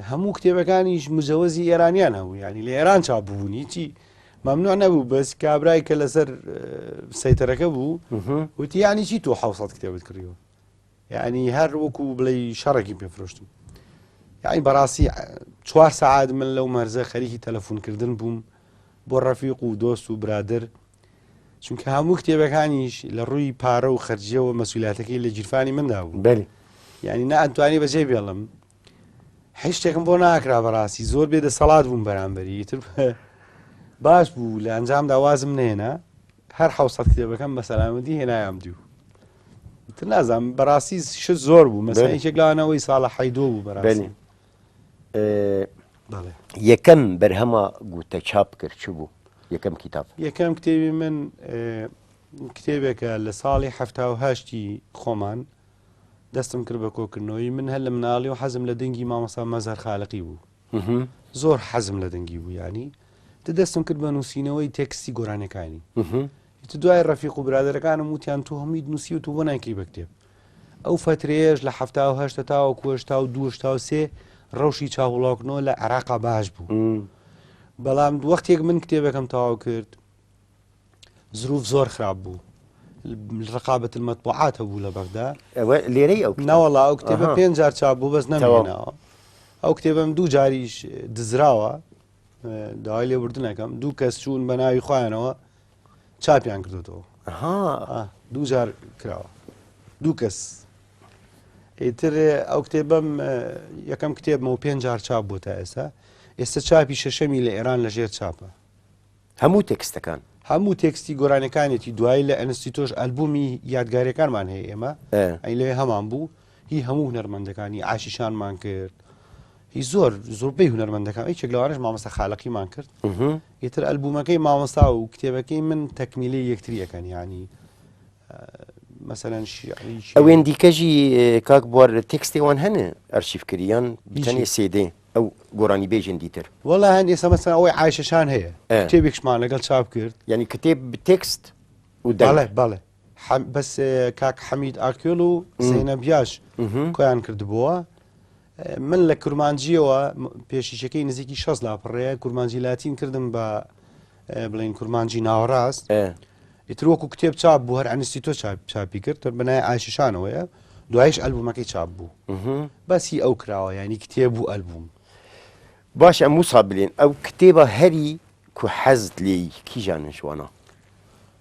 هەموو کتێبەکانیش مجەوەزی ئێرانیان هەبوو ینی لە ئێران چاپ بوون هیچی مەمنوع نەبوو بەس کابرای کە لەسەر سەیتەرەکە بوو وتی ینی چی تۆ حوسەت کتێبت کڕیوە یعنی هەر وەکو بڵێ شەڕێکی پێفرۆشتم یعنی بەڕاستی چوار سەعات من لەو مەرزە خەریکی تەلەفۆنکردن بووم بۆ ڕەفیق و دۆست و برادر چونکە هەموو کتێبەکانیش لە ڕووی پارە و خەرجیەوە مەسوولاتەکەی لە گیرفانی مندا بوو بەلی یعنی نە ئەتوانی بەجێ بێڵم هیچ شتێکم بۆ ناکرا بەڕاستی زۆر بێ دەسەڵات بووم بەرامبەری ئیتر باش بوو لە ئەنجامدا وازم نێنا هەر حوسەت کتێبەکەم بە سەلامەتی هێنایام دیو تر نازانم بەڕاستی شت زۆر بوو مەسەلەن یەکێک لەوانەوەی ساڵە حەیدۆ بوو بەڕاستی یەکەم بەرهەمە گوتە چاپ کرد چ بوو یەکەم کتاب یەکەم کتێبی من کتێبێکە لە ساڵی هەشتی خۆمان دەستم کرد بە کۆکردنەوەی من هەر لە مناڵی و حەزم لە دەنگی مامۆستا مەزهەر خالقی بوو زۆر حەزم لە دەنگی بوو ینی دەستم کرد بە نووسینەوەی تێکستی گۆرانەکانی ئیتر دوای ڕەفیق و برادەرەکانم وتیان تۆ هەموویت نووسی و تۆ بۆ نایکەی بە کتێب ئەو فەترەیەش لە 78 تاوەکو 82 83 ڕەوشی چاوڵاوکردنەوە لە عێراقا باش بوو بەڵام وەختێک من کتێبەکەم تەواو کرد زروف زۆر خراپ بوو رقابة المطبوعات هەبوو لە بەغدا لێرەی ئەو نەوەڵا ئەو کتێبە پێنج جار چاپ بوو بەس نەمێناوە ئەو کتێبەم دوو جاریش دزراوە داوای لێبوردنەکەم دوو کەس چوون بە ناوی خۆیانەوە چاپیان کردوتەوە دوو جار کراوە دوو کەس ئیتر ئەو کتێبم یەکەم کتێبمە و پێنج جار چاپ بۆ تا ئێستا. ئێستا چاپی شەشەمی لە ئێران لە ژێر چاپە. هەموو تێکستەکان. هەموو تێکستی گۆرانیەکانێتی دوایی لە ئەنستیتۆش ئەلبومی یادگاریەکانمان هەیە ئێمە ئەی لەوێ هەمان بوو هی هەموو هونەرمەندەکانی عاشیشانمان کرد هی زۆر زۆربەی هونەرمەندەکان یەکێک لەوانەش مامۆستا خالقیمان کرد ئیتر ئەلبومەکەی مامۆستا و کتێبەکەی من تەکمیلی یەکتری ئەکەن یعنی مەسەلەن شیعری ئەوێن دیکەژی کاک بوار تێکستی وان هەنە ئەرشیف کریان بتەنێ سێدێ ئەو گۆرانی بێژن دیتر وەڵا هەن ئێستا مەسەلەن ئەوەی عایشەشان هەیە کتێبێکشمان لەگەڵ چاپ کرد یعنی کتێب تێکست و بەڵێ بەڵێ بەس کاک حەمید ئاکێل و زەینەب یاش کۆیان کردبووە من لە کورمانجیەوە پێشیشەکەی نزیکی 6 لاپەڕەیە کورمانجی لاتین کردم بە بڵین کورمانجی ناوەڕاست ئیتر وەکو کتێب چاپ بوو هەر ئەنستیتۆ چاپی کرد تەر بەنای ئایششانەوەیە دوایش ئەلبومەکەی چاپ بوو بەسی ئەو کراوە ینی کتێب و ئەلبوم باش ئەم موسا بلێن ئەو کتێبە هەری کو حەزت لێی کیژانن شوانە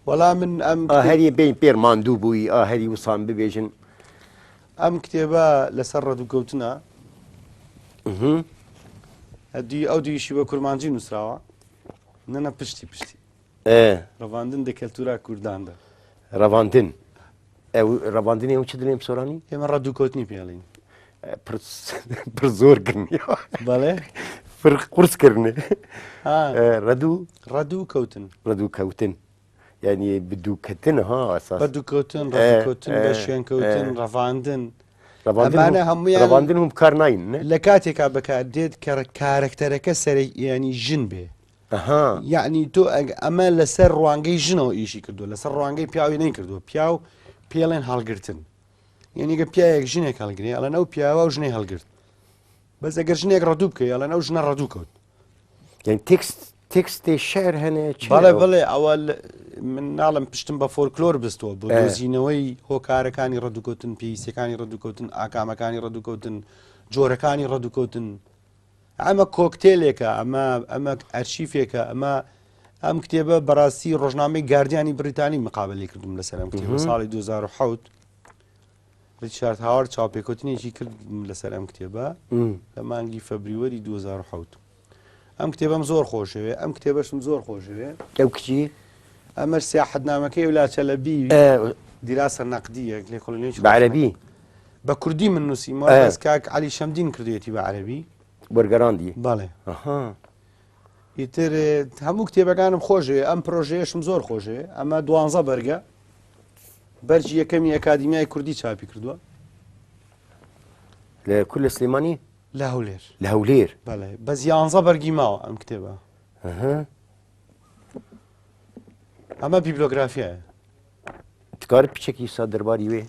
وەڵا من ئەم هەری بین پێر ماندوو بووی ئا هەری وسان ببێژن ئەم کتێبە لەسەر ڕەدوکەوتنە ئەو دویشی بە کورمانجی نووسراوە نەنە پشتی پشتی ڕەڤاندن دە کەلتورا کورداندا. ڕەڤاندن ئەو ڕەڤاندنی ئەو چ دلێن سۆرانی؟ ئێمە ڕەدووکەوتنی پێڵین. پر زۆر کردنی. بەڵێ پر قورس کردنێ. ڕەدوو ڕەدوو کەوتن. ڕەدوو کەوتن. یعنی بدووکەتن ها ئەساس. بەدووکەوتن ڕەدووکەوتن بە شوێنکەوتن ڕەڤاندن. ئەمانە هەموویان ڕەڤاندن هم بکار ناین لە کاتێکا بەکار دێت کە کارەکتەرەکە سەرەکی ینی ژن بێ. ئەها. یەعنی تۆ ئەگ ئەمە لەسەر ڕوانگەی ژنەوە ئیشی کردووە لەسەر ڕوانگەی پیاوی نەیکردووە پیاو پێڵێن هەڵگرتن یعنی گە پیاوێک ژنێک هەڵگرێ ئەڵێن ئەو پیاوە و ژنەی هەڵگرت بەس ئەگەر ژنێک ڕەدوو بکەی ئەڵێن ئەو ژنە ڕەدوو کەوت یعنی تێکست تێکستێ شعر هەنێ چ بەڵێ بەڵێ ئەوە من ناڵم پشتم بە فۆلکلۆر بستەوە بۆ دۆزینەوەی هۆکارەکانی ڕەدوکەوتن پێویستەکانی ڕەدوکەوتن ئاکامەکانی ڕەدوکەوتن جۆرەکانی ڕەدوکەوتن ئەمە کۆکتێلێکە، ئەمە ئەمە ئەرشیفێکە، ئەمە ئەم کتێبە بەڕاستی ڕۆژنامەی گاردیانی بریتانی مقابلی کردم لەسەر ئەم کتێبە ساڵی 2007 ڕیچارد هاوارد چاوپێکەوتنێکی کرد لەسەر ئەم کتێبە لە مانگی فەبریوەری 2007 ئەم کتێبەم زۆر خۆشەوێ ئەم کتێبەشم زۆر خۆشەوێ ئەو کچی ئەمەش سیاحەتنامەکەی ولاچەلەبی دیراسە نەقدیەک لێکۆڵینەوەی بە عەرەبی بە کوردی من نووسیمەوە بەس کاک عەلی شەمدین کردوێتی بە عەرەبی وەرگەڕاندی بەڵێ ئیتر هەموو کتێبەکانم خۆشێ ئەم پرۆژەیەشم زۆر خۆشێ ئەمە دوانزە بەرگە بەرجی یەکەمی ئەکادیمیای کوردی چاپی کردووە لە کول لە سلێمانی لە هەولێر لە هەولێر بەڵێ بەس یانزە بەرگی ماوە ئەم کتێبە ئەمە بیبلۆگرافیایە تکار پچێکی سا دەرباری وێ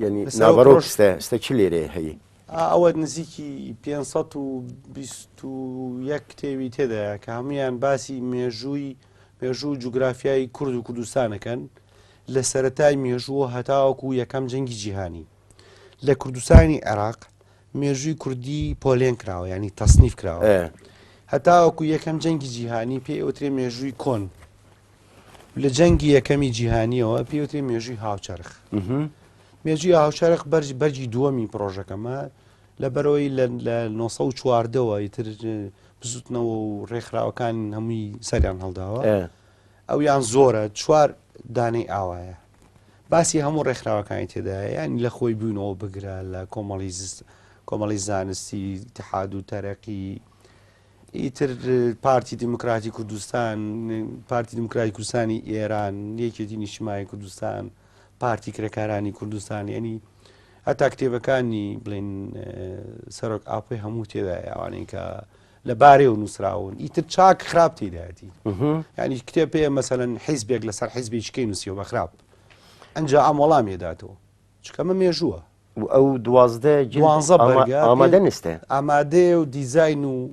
یعنی ناوەڕۆک ستە چ لێرەیە هەیە؟ ئەوە نزیکی 521 کتێبی تێدایە کە هەمویان باسی مێژووی مێژوو جوگرافیای کورد و کوردستانەکەن لە سەتای مێژووە هەتاوەکو یەکەم جەنگی جیهانی لە کوردستانی عێراق مێژووی کوردی پۆلێن کراوە ینی تەسنیف کراوە هەتاوەکو یەکەم جەنگی جیهانی پێ ئەوترێ مێژووی کۆن لە جەنگی یەکەمی جیهانیەوە پێوترێ مێژووی هاوچەرخ مێژووی هاوچەرخ بەرج بەرجی دووەمی پرۆژەکەمە لە بەرەوەی لە 1940ەوە ئیتر بزوتنەوە و ڕێکخراوەکان هەمووی سەریان هەڵداوە ئەویان زۆرە چوار دانەی ئاوایە باسی هەموو ڕێکخراوەکانی تێدایە یانی لە خۆی بوونەوە بگرە لە کۆمەڵی کۆمەڵی زانستی اتحاد و تەرەقی ئیتر پارتی دیموکراتی کوردستان، پارتی دیموکراتی کوردستانی ئێران، یەکێتی نیشتمانی کوردستان، پارتی کرێکارانی کوردستان، یعنی هەتا کتێبەکانی بڵێن سەرۆک ئاپۆی هەموو تێدایە ئەوانەی کە لە بارێ و نووسراون ئیتر چاک خراپ تێدایەتی ینی کتێب پێ مەسەەن حیزبێک لەسەر حیزبێکیکەی نووسیەوە بە خراپ ئەنجا ئەم وەڵام ێداتەوە چکە ئەمە مێژووە و ئەو 12 جلد دوانزە بەرگە ئامادە نستە ئامادەیە و دیزاین و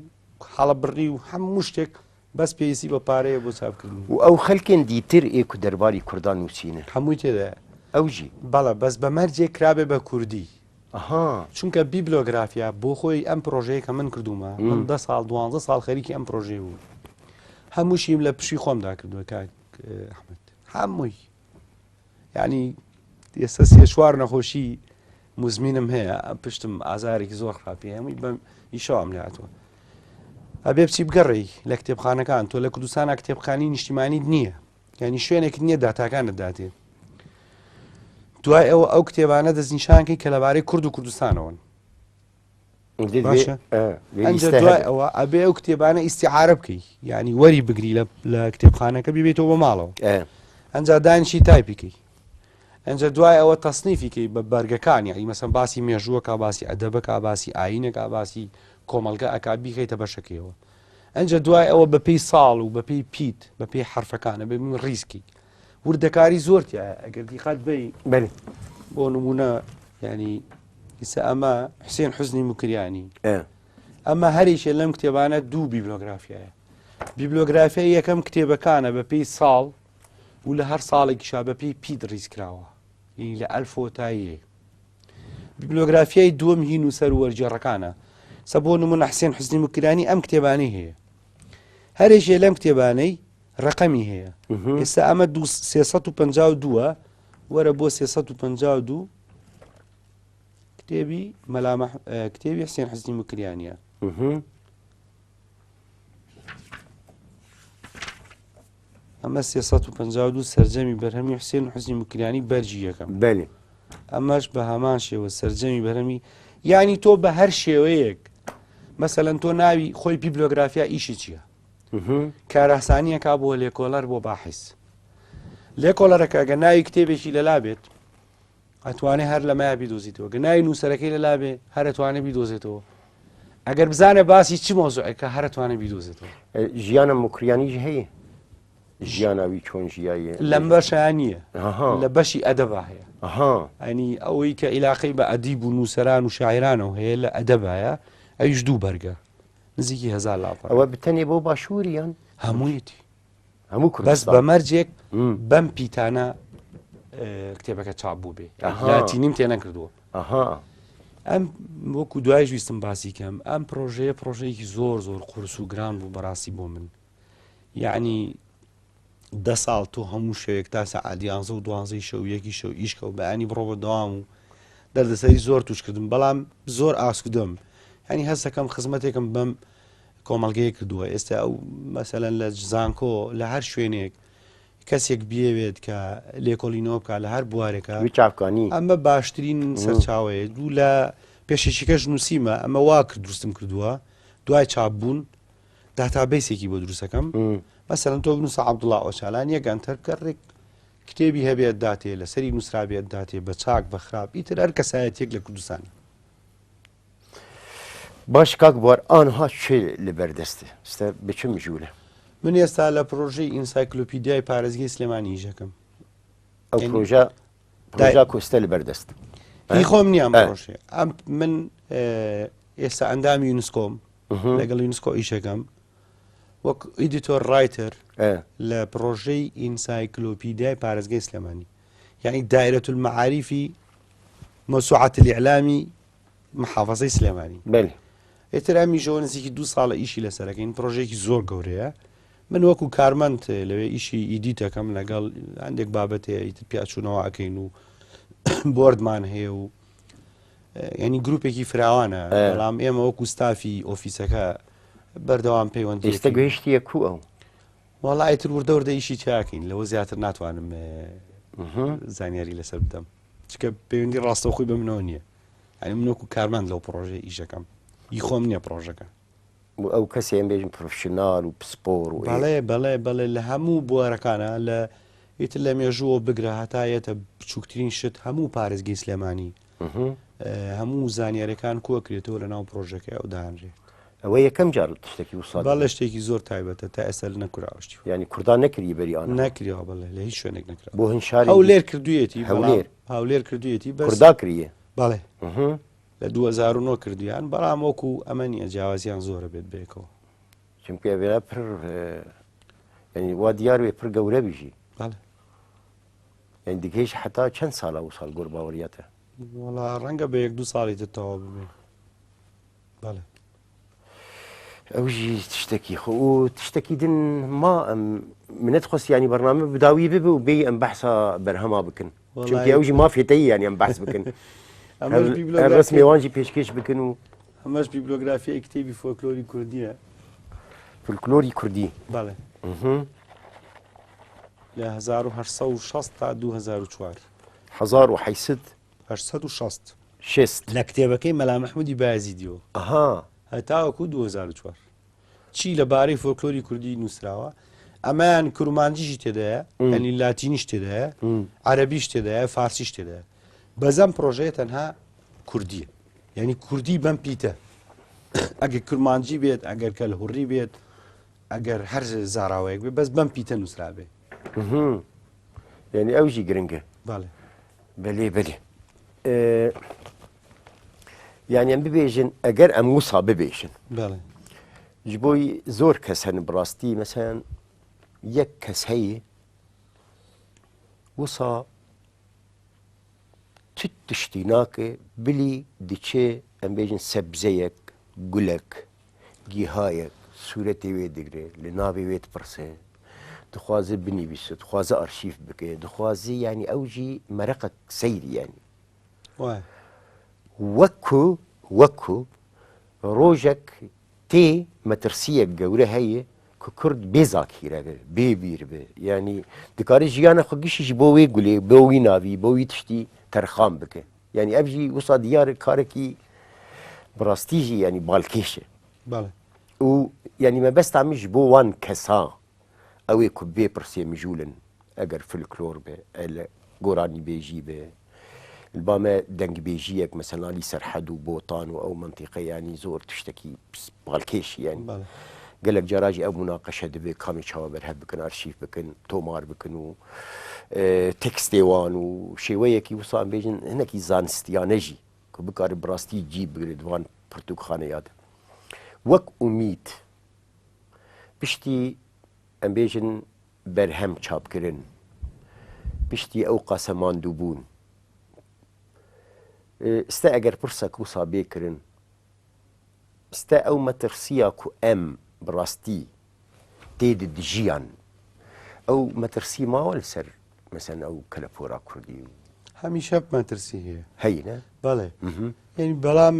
حەڵەبڕی و هەموو شتێک بەس پێویستی بە پارەیە بۆ چاپکردنی. و ئەو خەلکێن دیتر ئێ کو دەرباری کوردان نووسینە. هەمووی تێدایە. ئەو ژی. بەڵێ بەس بە مەرجێک کرابێ بە کوردی. ئەها. چونکە بیبلۆگرافیا بۆ خۆی ئەم پرۆژەیە کە من کردوومە من دە ساڵ دوانزە ساڵ خەریکی ئەم پرۆژەیە بووم هەمووشیم لە پشی خۆمدا کردووە کاک ئەحمەد هەمووی. یعنی ئێستا سێ چوار نەخۆشی مزمینم هەیە پشتم ئازارێکی زۆر خراپی هەمووی بەم ئیشەوام لێ هاتووە. ئەبێ بچی بگەڕێی لە کتێبخانەکان تۆ لە کوردستانە کتێبخانی نیشتیمانیت نییە یعنی شوێنێکت نییە داتاکانت داتێ دوای ئەوە ئەو کتێبانە دەستنیشانکەی کە لەبارەی کورد و کوردستانەوەن باشە ئەنجا دوای ئەوە ئەبێ ئەو کتێبانە ئیسیعاارە بکەی یعنی وەری بگری لە کتێبخانەکە بیبێتەوە بە ماڵەوە ئەنجا دانیشی تایپیکەی ئەنجا دوای ئەوە تەسنیفی کەی بە بەرگەکان یعنی مەسەن باسی مێژووەکە باسی ئەدەبەکە باسی ئاینەکە باسی کۆمەڵگە ئەک بیخەیتە بەشەکەیەوە ئەنجا دوای ئەوە بەپێی ساڵ و بەپێی پیت بەپێی حرفەکانە بێ من ڕیزکی وردەکاری زۆر تایە ئەگەر دیقات بی بەێ بۆ نمونە ینی ئیسە ئەمە حسێن حزنی مکریانی ئەمە هەریشێ لەم کتێبانە دوو بیبلۆگرافیایە بیبلۆگرافیا یەکەم کتێبەکانە بە پێی ساڵ و لە هەر ساڵێکیشا بە پێی پیت ڕیز کراوە یعنی لە ئەلفەوە تا یێ بیبلۆگرافیای دووەم هی نووسەر و وەرگێڕەکانە سە بۆ نمونە حسێن حوسنی موکریانی ئەم کتێبانەی هەیە هەرێکێ لەم کتێبانەی ڕقەمی هەیە ئێستا ئەمە 352 وەرە بۆ 352 کتێبی مەلامە کتێبی حسێن حزنی مکریانە ئەمە 352 سەرجەمی بەرهەمی حوسێن حوزنی موکریانی بەرگی یەکەم بەێ ئەمەش بە هەمان شێوە سەرجەمی بەرهەمی یعنی تۆ بە هەر شێوەیەک مەسەلەن تۆ ناوی خۆی بیبلۆگرافیا ئیشی چییە کاراسانیەکە بۆ لێکۆلەر بۆ باحیس لێکۆلەرەکە گە ناوی کتێبێکی لەلا بێت ئەتوانێ هەر لەمەیا بیدۆزیتەوە گە ناوی نووسەرەکەی لەلا بێ هەر ئەتوانێ بیدۆزێتەوە ئەگەر بزانێ باسی چ مەوزوعێکە هەر ئەتوانێ بیدۆزێتەوە. ژیانە موکریانیش هەیە ژیانا وی چۆن ژیایە لەم بەشە نییە لە بەشی ئەدەبا هەیە ئەنی ئەوەی کە عیلاقەی بە ئەدیب و نووسەران و شاعرانەوە هەیە لە ئەدەبایە ئەویش دوو بەرگە نزیکی هزار لاپەڕە ئەوە بتەنێ بۆ باشووریان هەموویەتی هەموو بەس کوردستان بە مەرجێک بەم پیتانە کتێبەکە چاپ بوو بێ لاتینیم تێ نەکردووە ئەم وەکو دوایش ویستم باسی کەم ئەم پرۆژەیە پرۆژەیەکی زۆر زۆر قورس و گران بوو بەڕاستی بۆ من یعنی دە ساڵ تۆ هەموو شەوێک تا سەعات یانزە و دوانزەی شەو یەکی شەو ئیشکە و بەیانی بڕۆ بە دەوام و دەردەسەری زۆر توش کردم بەڵام زۆر ئاسوودەم ینی هەستەکەم خزمەتێکم بەم کۆمەڵگەیە کردووە ئێستا ئەو مەسەلەن لە زانکۆ لە هەر شوێنێک کەسێک بیەوێت کە لێکۆڵینەوە بکە لە هەر بوارێکە چاوکانی ئەمە باشترین سەرچاوەیە دوو لە پێشێکیکەش نووسیمە ئەمە وا کرد دروستم کردووە دوای چاپ بوون database ێکی بۆ دروستەکەم مەسەلەن تۆ بنووسە عەبدوڵا ئۆچالان یەک enter بکە ڕێک کتێبی هەبێت داتێ لەسەری نووسرابێت داتێ بە چاک بە خراپ ئیتر هەر کەسایەتێک لە کوردستان باش کاک بوار ئانها چێ لە بەردەستە ستە بە چ مژولە؟ من ئێستا لە پرۆژەی ئینسایکلۆپیدیای پارێزگەی سلێمانی ئیشەکەم. ئەو پرۆژە پرۆژە کۆستە لە بەردەست هی خۆم نییە ئەم پرۆژەیە ئەم من ئێستا ئەندامی یونسکۆم لەگەڵ یونسکۆ ئیشەکەم وەک editor writer لە پرۆژەی ئینسایکلۆپیدیای پارێزگەی سلێمانی یعنی دائرة المعارف موسوعة الإعلام محافظەی سلێمانی بەلی ئیتر ئەمیشەوە نزیکی دوو ساڵە ئیشی لەسەرەکەین پرۆژێکی زۆر گەورەیە من وەکو کارمەند لەوێ ئیشی edit ەکەم لەگەڵ هەندێک بابەت هەیە ئیتر پیاچوونەوە ئەکەین و board مان هەیە و ینی گروپێکی فراوانە بەڵام ئێمە وەکو ستافی office ەکە بەردەوام پەیوەندی ئێستا گەیشتیە کو ئەو وەڵا ئیتر وردە وردە ئیشی تیاکەین لەوە زیاتر ناتوانم زانیاری لەسەر بدەم چکە پەیوەندی ڕاستەوخۆی بە منەوە نییە ئەنی من وەکو کارمەند لەو پرۆژەیە ئیشەکەم ئی خۆم نییە پرۆژەکە ئەو کەسێ ئەم بێژن professional و پسپۆر و بەڵێ بەڵێ بەڵێ لە هەموو بوارەکانە لە ئیتر لە مێژووە بگرە هەتا یەتە بچووکترین شت هەموو پارێزگەی سلێمانی هەموو زانیاریەکان کۆکرێتەوە لە ناو پرۆژەکەی ئەو دانرێ. ئەوە یەکەم جار شتێکی وسا بەڵێ شتێکی زۆر تایبەتە تا ئێستا لە نەکراوە شتی ینی کوردان نەکردی بەری ئان نەکریەوە بەڵێ لە هیچ شوێنێک نەکرا بۆ هەن شاری هەولێر کردوویەتی هەولێر هەولێر کردوویەتی بەس کوردا کریە بەڵێ لە 2009 کردویان بەڵام وەکو ئەمە نییە جیاوازیان زۆرە بێت بێکەوە چونکە ئەوێ پر ینی وا دیار وێ پر گەورە بژی بەڵێ یعنی دیگهش حتا چەند ساڵە و ساڵ گۆر باوەریاتە وەڵا ڕەنگە بە یەک دوو ساڵی تر تەواو ببێ بەڵێ ئەوژی تشتێکی خۆ و تشتێکی دن ما ئەم منەت خواست ینی بەرنامە بداوی ببێ و بێ ئەم بەحسا بەرهەما بکەن چونکی ئەوژی مافێتەی ینی ئەم بەحس بکەن ڕسمی وانجی پێشکێش بکەن و ئەمەش بیبلۆگرافیای کتێبی فۆلکلۆری کوردیە. فولکلۆری کوردی. بەڵێ. لە 1860 تا 2004. 1800 860. شێست. لە کتێبەکەی مەلا مەحموودی بایەزیدیەوە. ئەها. هەتاوەکو 2004. چی لە بارەی فۆلکلۆری کوردی نووسراوە؟ ئەمەیان کورمانجیشی تێدایە، یانی لاتینیش تێدایە، عەرەبیش تێدایە، فارسیش تێدایە. بەس ئەم پرۆژەیە تەنها کوردیە. یعنی کوردی بەم پیتە. ئەگەر کرمانجی بێت، ئەگەر کەلهوڕی بێت، ئەگەر هەر زاراوەیەک بێت، بەس بەم پیتە نووسرابێ. یعنی ئەو ژی گرنگە. بەڵێ. بەلێ بەلێ. یعنی ئەم ببێژن ئەگەر ئەم وسا ببێژن. بەڵێ. ji بۆی زۆر کەس هەن بڕاستی مەسەن یەک کەس هەیە وسا چ تشتی ناکە بلی دچێ ئەم بێژن سەبزەیەک گولەک گیهایەک سوورەتێ وێ دگرێ لە ناوێ وێ دپرسێ دخوازێ بنیویسێ دخوازێ ئەرشیف بکێ دخوازێ یانی ئەو ژی مەرەقەک سەیری یانی وەکو وەکو ڕۆژەک تێ مەترسیەک گەورە هەیە کە کورد بێ زاکیرە بێ بێ بیر بێ یانی دکارێ ژیانە خو گشیش بۆ وێ گولێ بۆ وی ناوی بۆ وی تشتی تەرخان بکە یانی ئەv ژی وسا دیارە کارێکی بڕاستی ژی یانی بالکێشە بەڵێ و یانی مەبەستا میش بۆ وان کەسا ئەوێ کو بێ پرسێ مژوولن ئەگەر فلکلۆر بێ لە گۆرانی بێژی بێ البامە دەنگبێژیەک مەسەلالی سەرحەد و بۆتان و ئەو منتیقە ینی زۆر تشتێکی پاڵکێشی ینی گەلک جاراژی ئەو مناقەشە دەبێت کامی چاوە بەرهەب بکەن ئەرشیف بکەن تۆمار بکەن و تێکستێوان و شێوەیەکی وسان بێژن هەنێکی زانستیانەژی کە بکارێت بڕاستی جی بگرێت وان پرتوکخانەیاد وەک ئومید پشتی ئەم بێژن بەرهەم چاپکردن پشتی ئەو قاسە ماندووبوون ئستا ئەگەر پرسەک وسا بێکردن ئستا ئەو مەترسیە کو ئەم بڕاستی تێد دژیان ئەو مەترسی ماوە لەسەر مەسەن ئەو کەلەپۆرا کوردی و هەمیشە مەترسی هەیە هەیە نە؟ بەڵێ یعنی بەڵام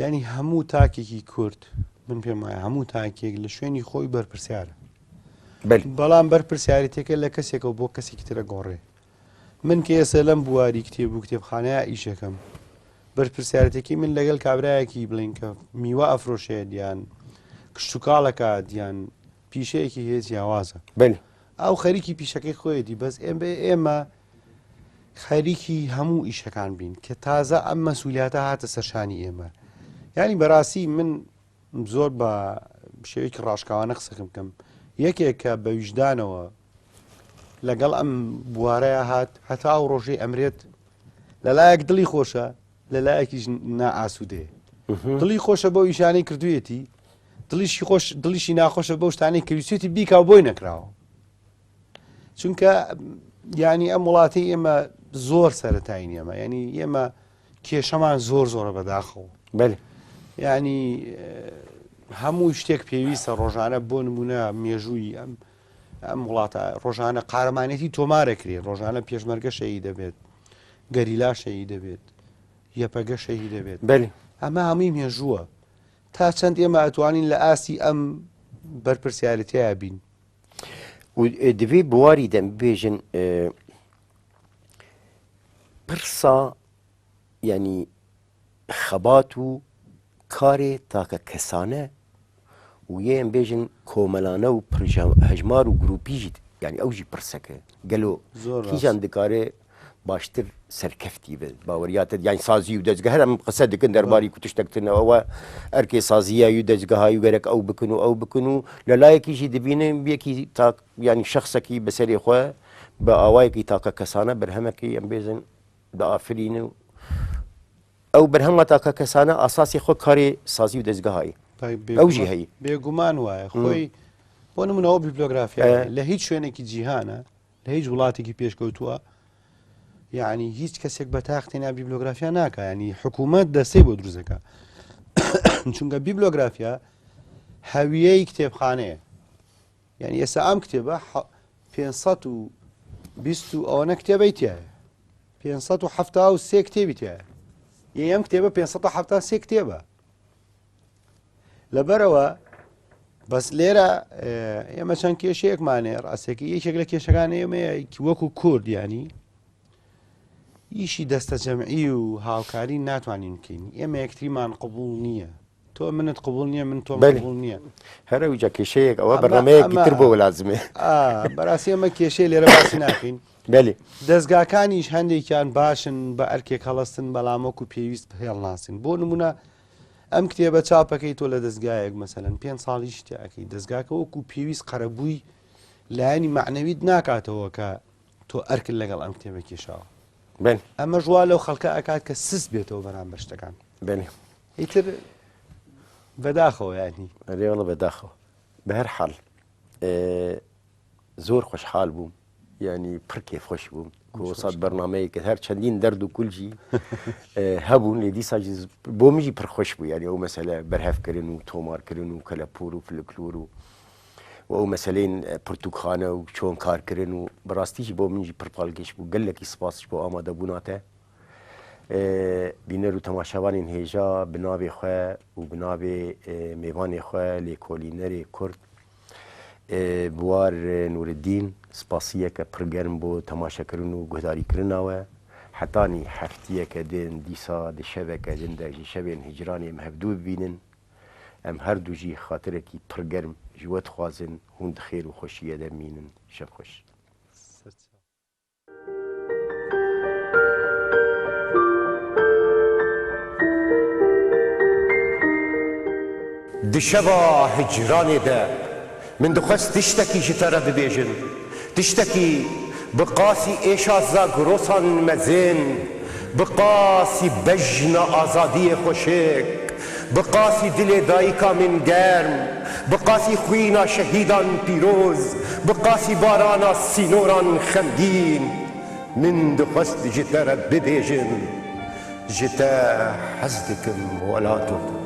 یعنی هەموو تاکێکی کورد من پێم وایە هەموو تاکێک لە شوێنی خۆی بەرپرسیارە بەڵام بەرپرسیارەتەکە لە کەسێکەوە بۆ کەسێکی ترە گۆڕێ من کە ئێستا لەم بواری کتێب و کتێبخانەیە ئیشەکەم بەرپرسیارەتێکی من لەگەڵ کابرایەکی بڵین کە میوە ئەفرۆشێت یان کشتتوکاڵەکە دیان پیشەیەکی هەیە جیاوازە بەلی ئەو خەریکی پیشەکەی خۆیەتی بەس ئێمە ئێمە خەریکی هەموو ئیشەکان بین کە تازە ئەم مەسوولیاتە هاتە سەرشانی ئێمە یعنی بەڕاستی من زۆر بە شێوەیەکی ڕاشکاوانە قسەکەم بکەم یەکێک کە بە ویژدانەوە لەگەڵ ئەم بوارەیە هات هەتا ئەو ڕۆژەی ئەمرێت لەلایەک دڵی خۆشە لەلایەکیش نائاسوودەیە دڵی خۆشە بەو ئیشانەی کردوویەتی دڵیشی خۆش دڵیشی ناخۆشە بەو شتانەی کەویستێتی بیکا بۆی نەکراوە چونکە ینی ئەم وڵاتی ئێمە زۆر سەتایی ئێمە ینی ئێمە کێشەمان زۆر زۆرە بەداخەوە بەێ ینی هەموو شتێک پێویستە ڕۆژانە بۆ نمونە مێژووی ئەم ئەم وڵاتە ڕۆژانە قارەمانێتی تۆمارەکرێ ڕۆژانە پێشمەرگە شەهید دەبێت گەریلا شەهید دەبێت یەپەگە شەهید دەبێت بەلی ئەمە هەمووی مێژووە تا چەند ئێمە ئەتوانین لە ئاستی ئەم بەرپرسیارەتەیە بین و divê biwarî dem bibêjin pirsa yanî xebat û karê take kesane û yê em bêjin komelane û hejmar û grûpî jî yanî ew jî pirsek e. Gelo kîjan dikare baştir serkeftî be baweriya te yanî sazî û dezgeh her em qise dikin derbarî ku tiştek tune ew erkê saziya û dezgeha û gerek ew bikin û ew bikin û li layekî jî dibînin yekî tak yanî şexsekî bi serê xwe bi awayekî take kesane berhemekî em bêjin diafirîne û Ew berhema takekesane asasê xwe karê sazî û dezgeha ye. Ew jî heye. Bêguman وایە خۆی بۆ نمونەوە بیبلۆگرافیا لە هیچ شوێنێکی جیهانە لە هیچ وڵاتێکی پێشکەوتووە یعنی هیچ کەسێک بە تاق تێنا بیبلۆگرافیا ناکە ینی حکوومەت دەستەی بۆ دروستەکە چونکە بیبلۆگرافیا هەویەی کتێبخانەیە یعنی ئێستا ئەم کتێبە 520 و ئەوەنە کتێبەی تایە 573 کتێبی تایە یە ئەم کتێبە 573 کتێبە. لەبەرەوە بەس لێرە ئێمە چەند کێشەیەکمان هەیە ڕاستەکە یەکێک لە کێشەکان ئێمەیە وەکو کورد ینی ئیشی دەستە جەمعی و هاوکاری ناتوانین بکەین ئێمە یەکتریمان قبول نییە تۆ منت قبول نییە من تۆ قبول نییە هەرە وجا کێشەیەک ئەوە بەرنمەیەکی تر بۆ لازمێ بەڕاستی ئەمە کێشەی لێرە باسی ناکەین بەلی دەستگاکانیش هەندێکیان باشن بە ئەرکێک هەڵستن بەڵام وەکو پێویست هێڵناسن بۆ نمونە ئەم کتێبە چاپەکەی تۆ لە دەستگایەک مەسەلەن پێ ساڵیش تیاکەی دەستگاکە وەکو پێویست قەرەبووی لایەنی معنەویت ناکاتەوە کە تۆ ئەرکت لەگەڵ ئەم کتێبە کێشاوە بن ئەمە ژوا لەو خەڵکە ئەکات کە سست بێتەوە بەرامبەر شتەکان بنێ ئیتر بەداخەوە ینی ئەرێڵە بەداخەوە بە هەر حاڵ زۆر خۆشحاڵ بووم یانی پڕ کێفخۆش بووم کۆسات بەرنمەیەکە هەر چەندین دەرد و کولجی هەبوون لێ دیسا بۆ مژی پرخۆش بوو یانی ئەو مەسەلە بەرهەفکردن و تۆمارکردن و کەلەپور و فلکلور و و ئەو مەسلەین پرتوکخانە و چۆن کارکردن و بەڕاستیش بۆ منجی پرپالگەش بوو گەلێکی سپاسش بۆ ئامادەبووناتە بینەر و تەماشاوانین هێژا بناوێ خۆ و بناوێ مێوانێ خۆ لێکۆلینەرێ کورد بوار نورالدین سپاسیەکە پڕ گەرم بۆ تەماشەکردن و گوهداریکردنا وە. حەتانی هەفتیەکە دن دیسا di شەveke din de ji şevên hicranê em hevdû bibînin. Em her du jî xatirekî pir germ ji we dixwazin hûn di xêr û xweşiye de bimînin. Şev xweş. Di şeva hicranê de min dixwest tiştekî ji te re bibêjim, tiştekî bi qasî êşa Zagrosan mezin, bi qasî bejna azadiyê xweşik, bi qasî dilê dayika min germ, bi qasî xwîna şehîdan pîroz, bi qasî barana sînoran xemgîn. Min dixwest ji te re bibêjim, ji te hez dikim welato.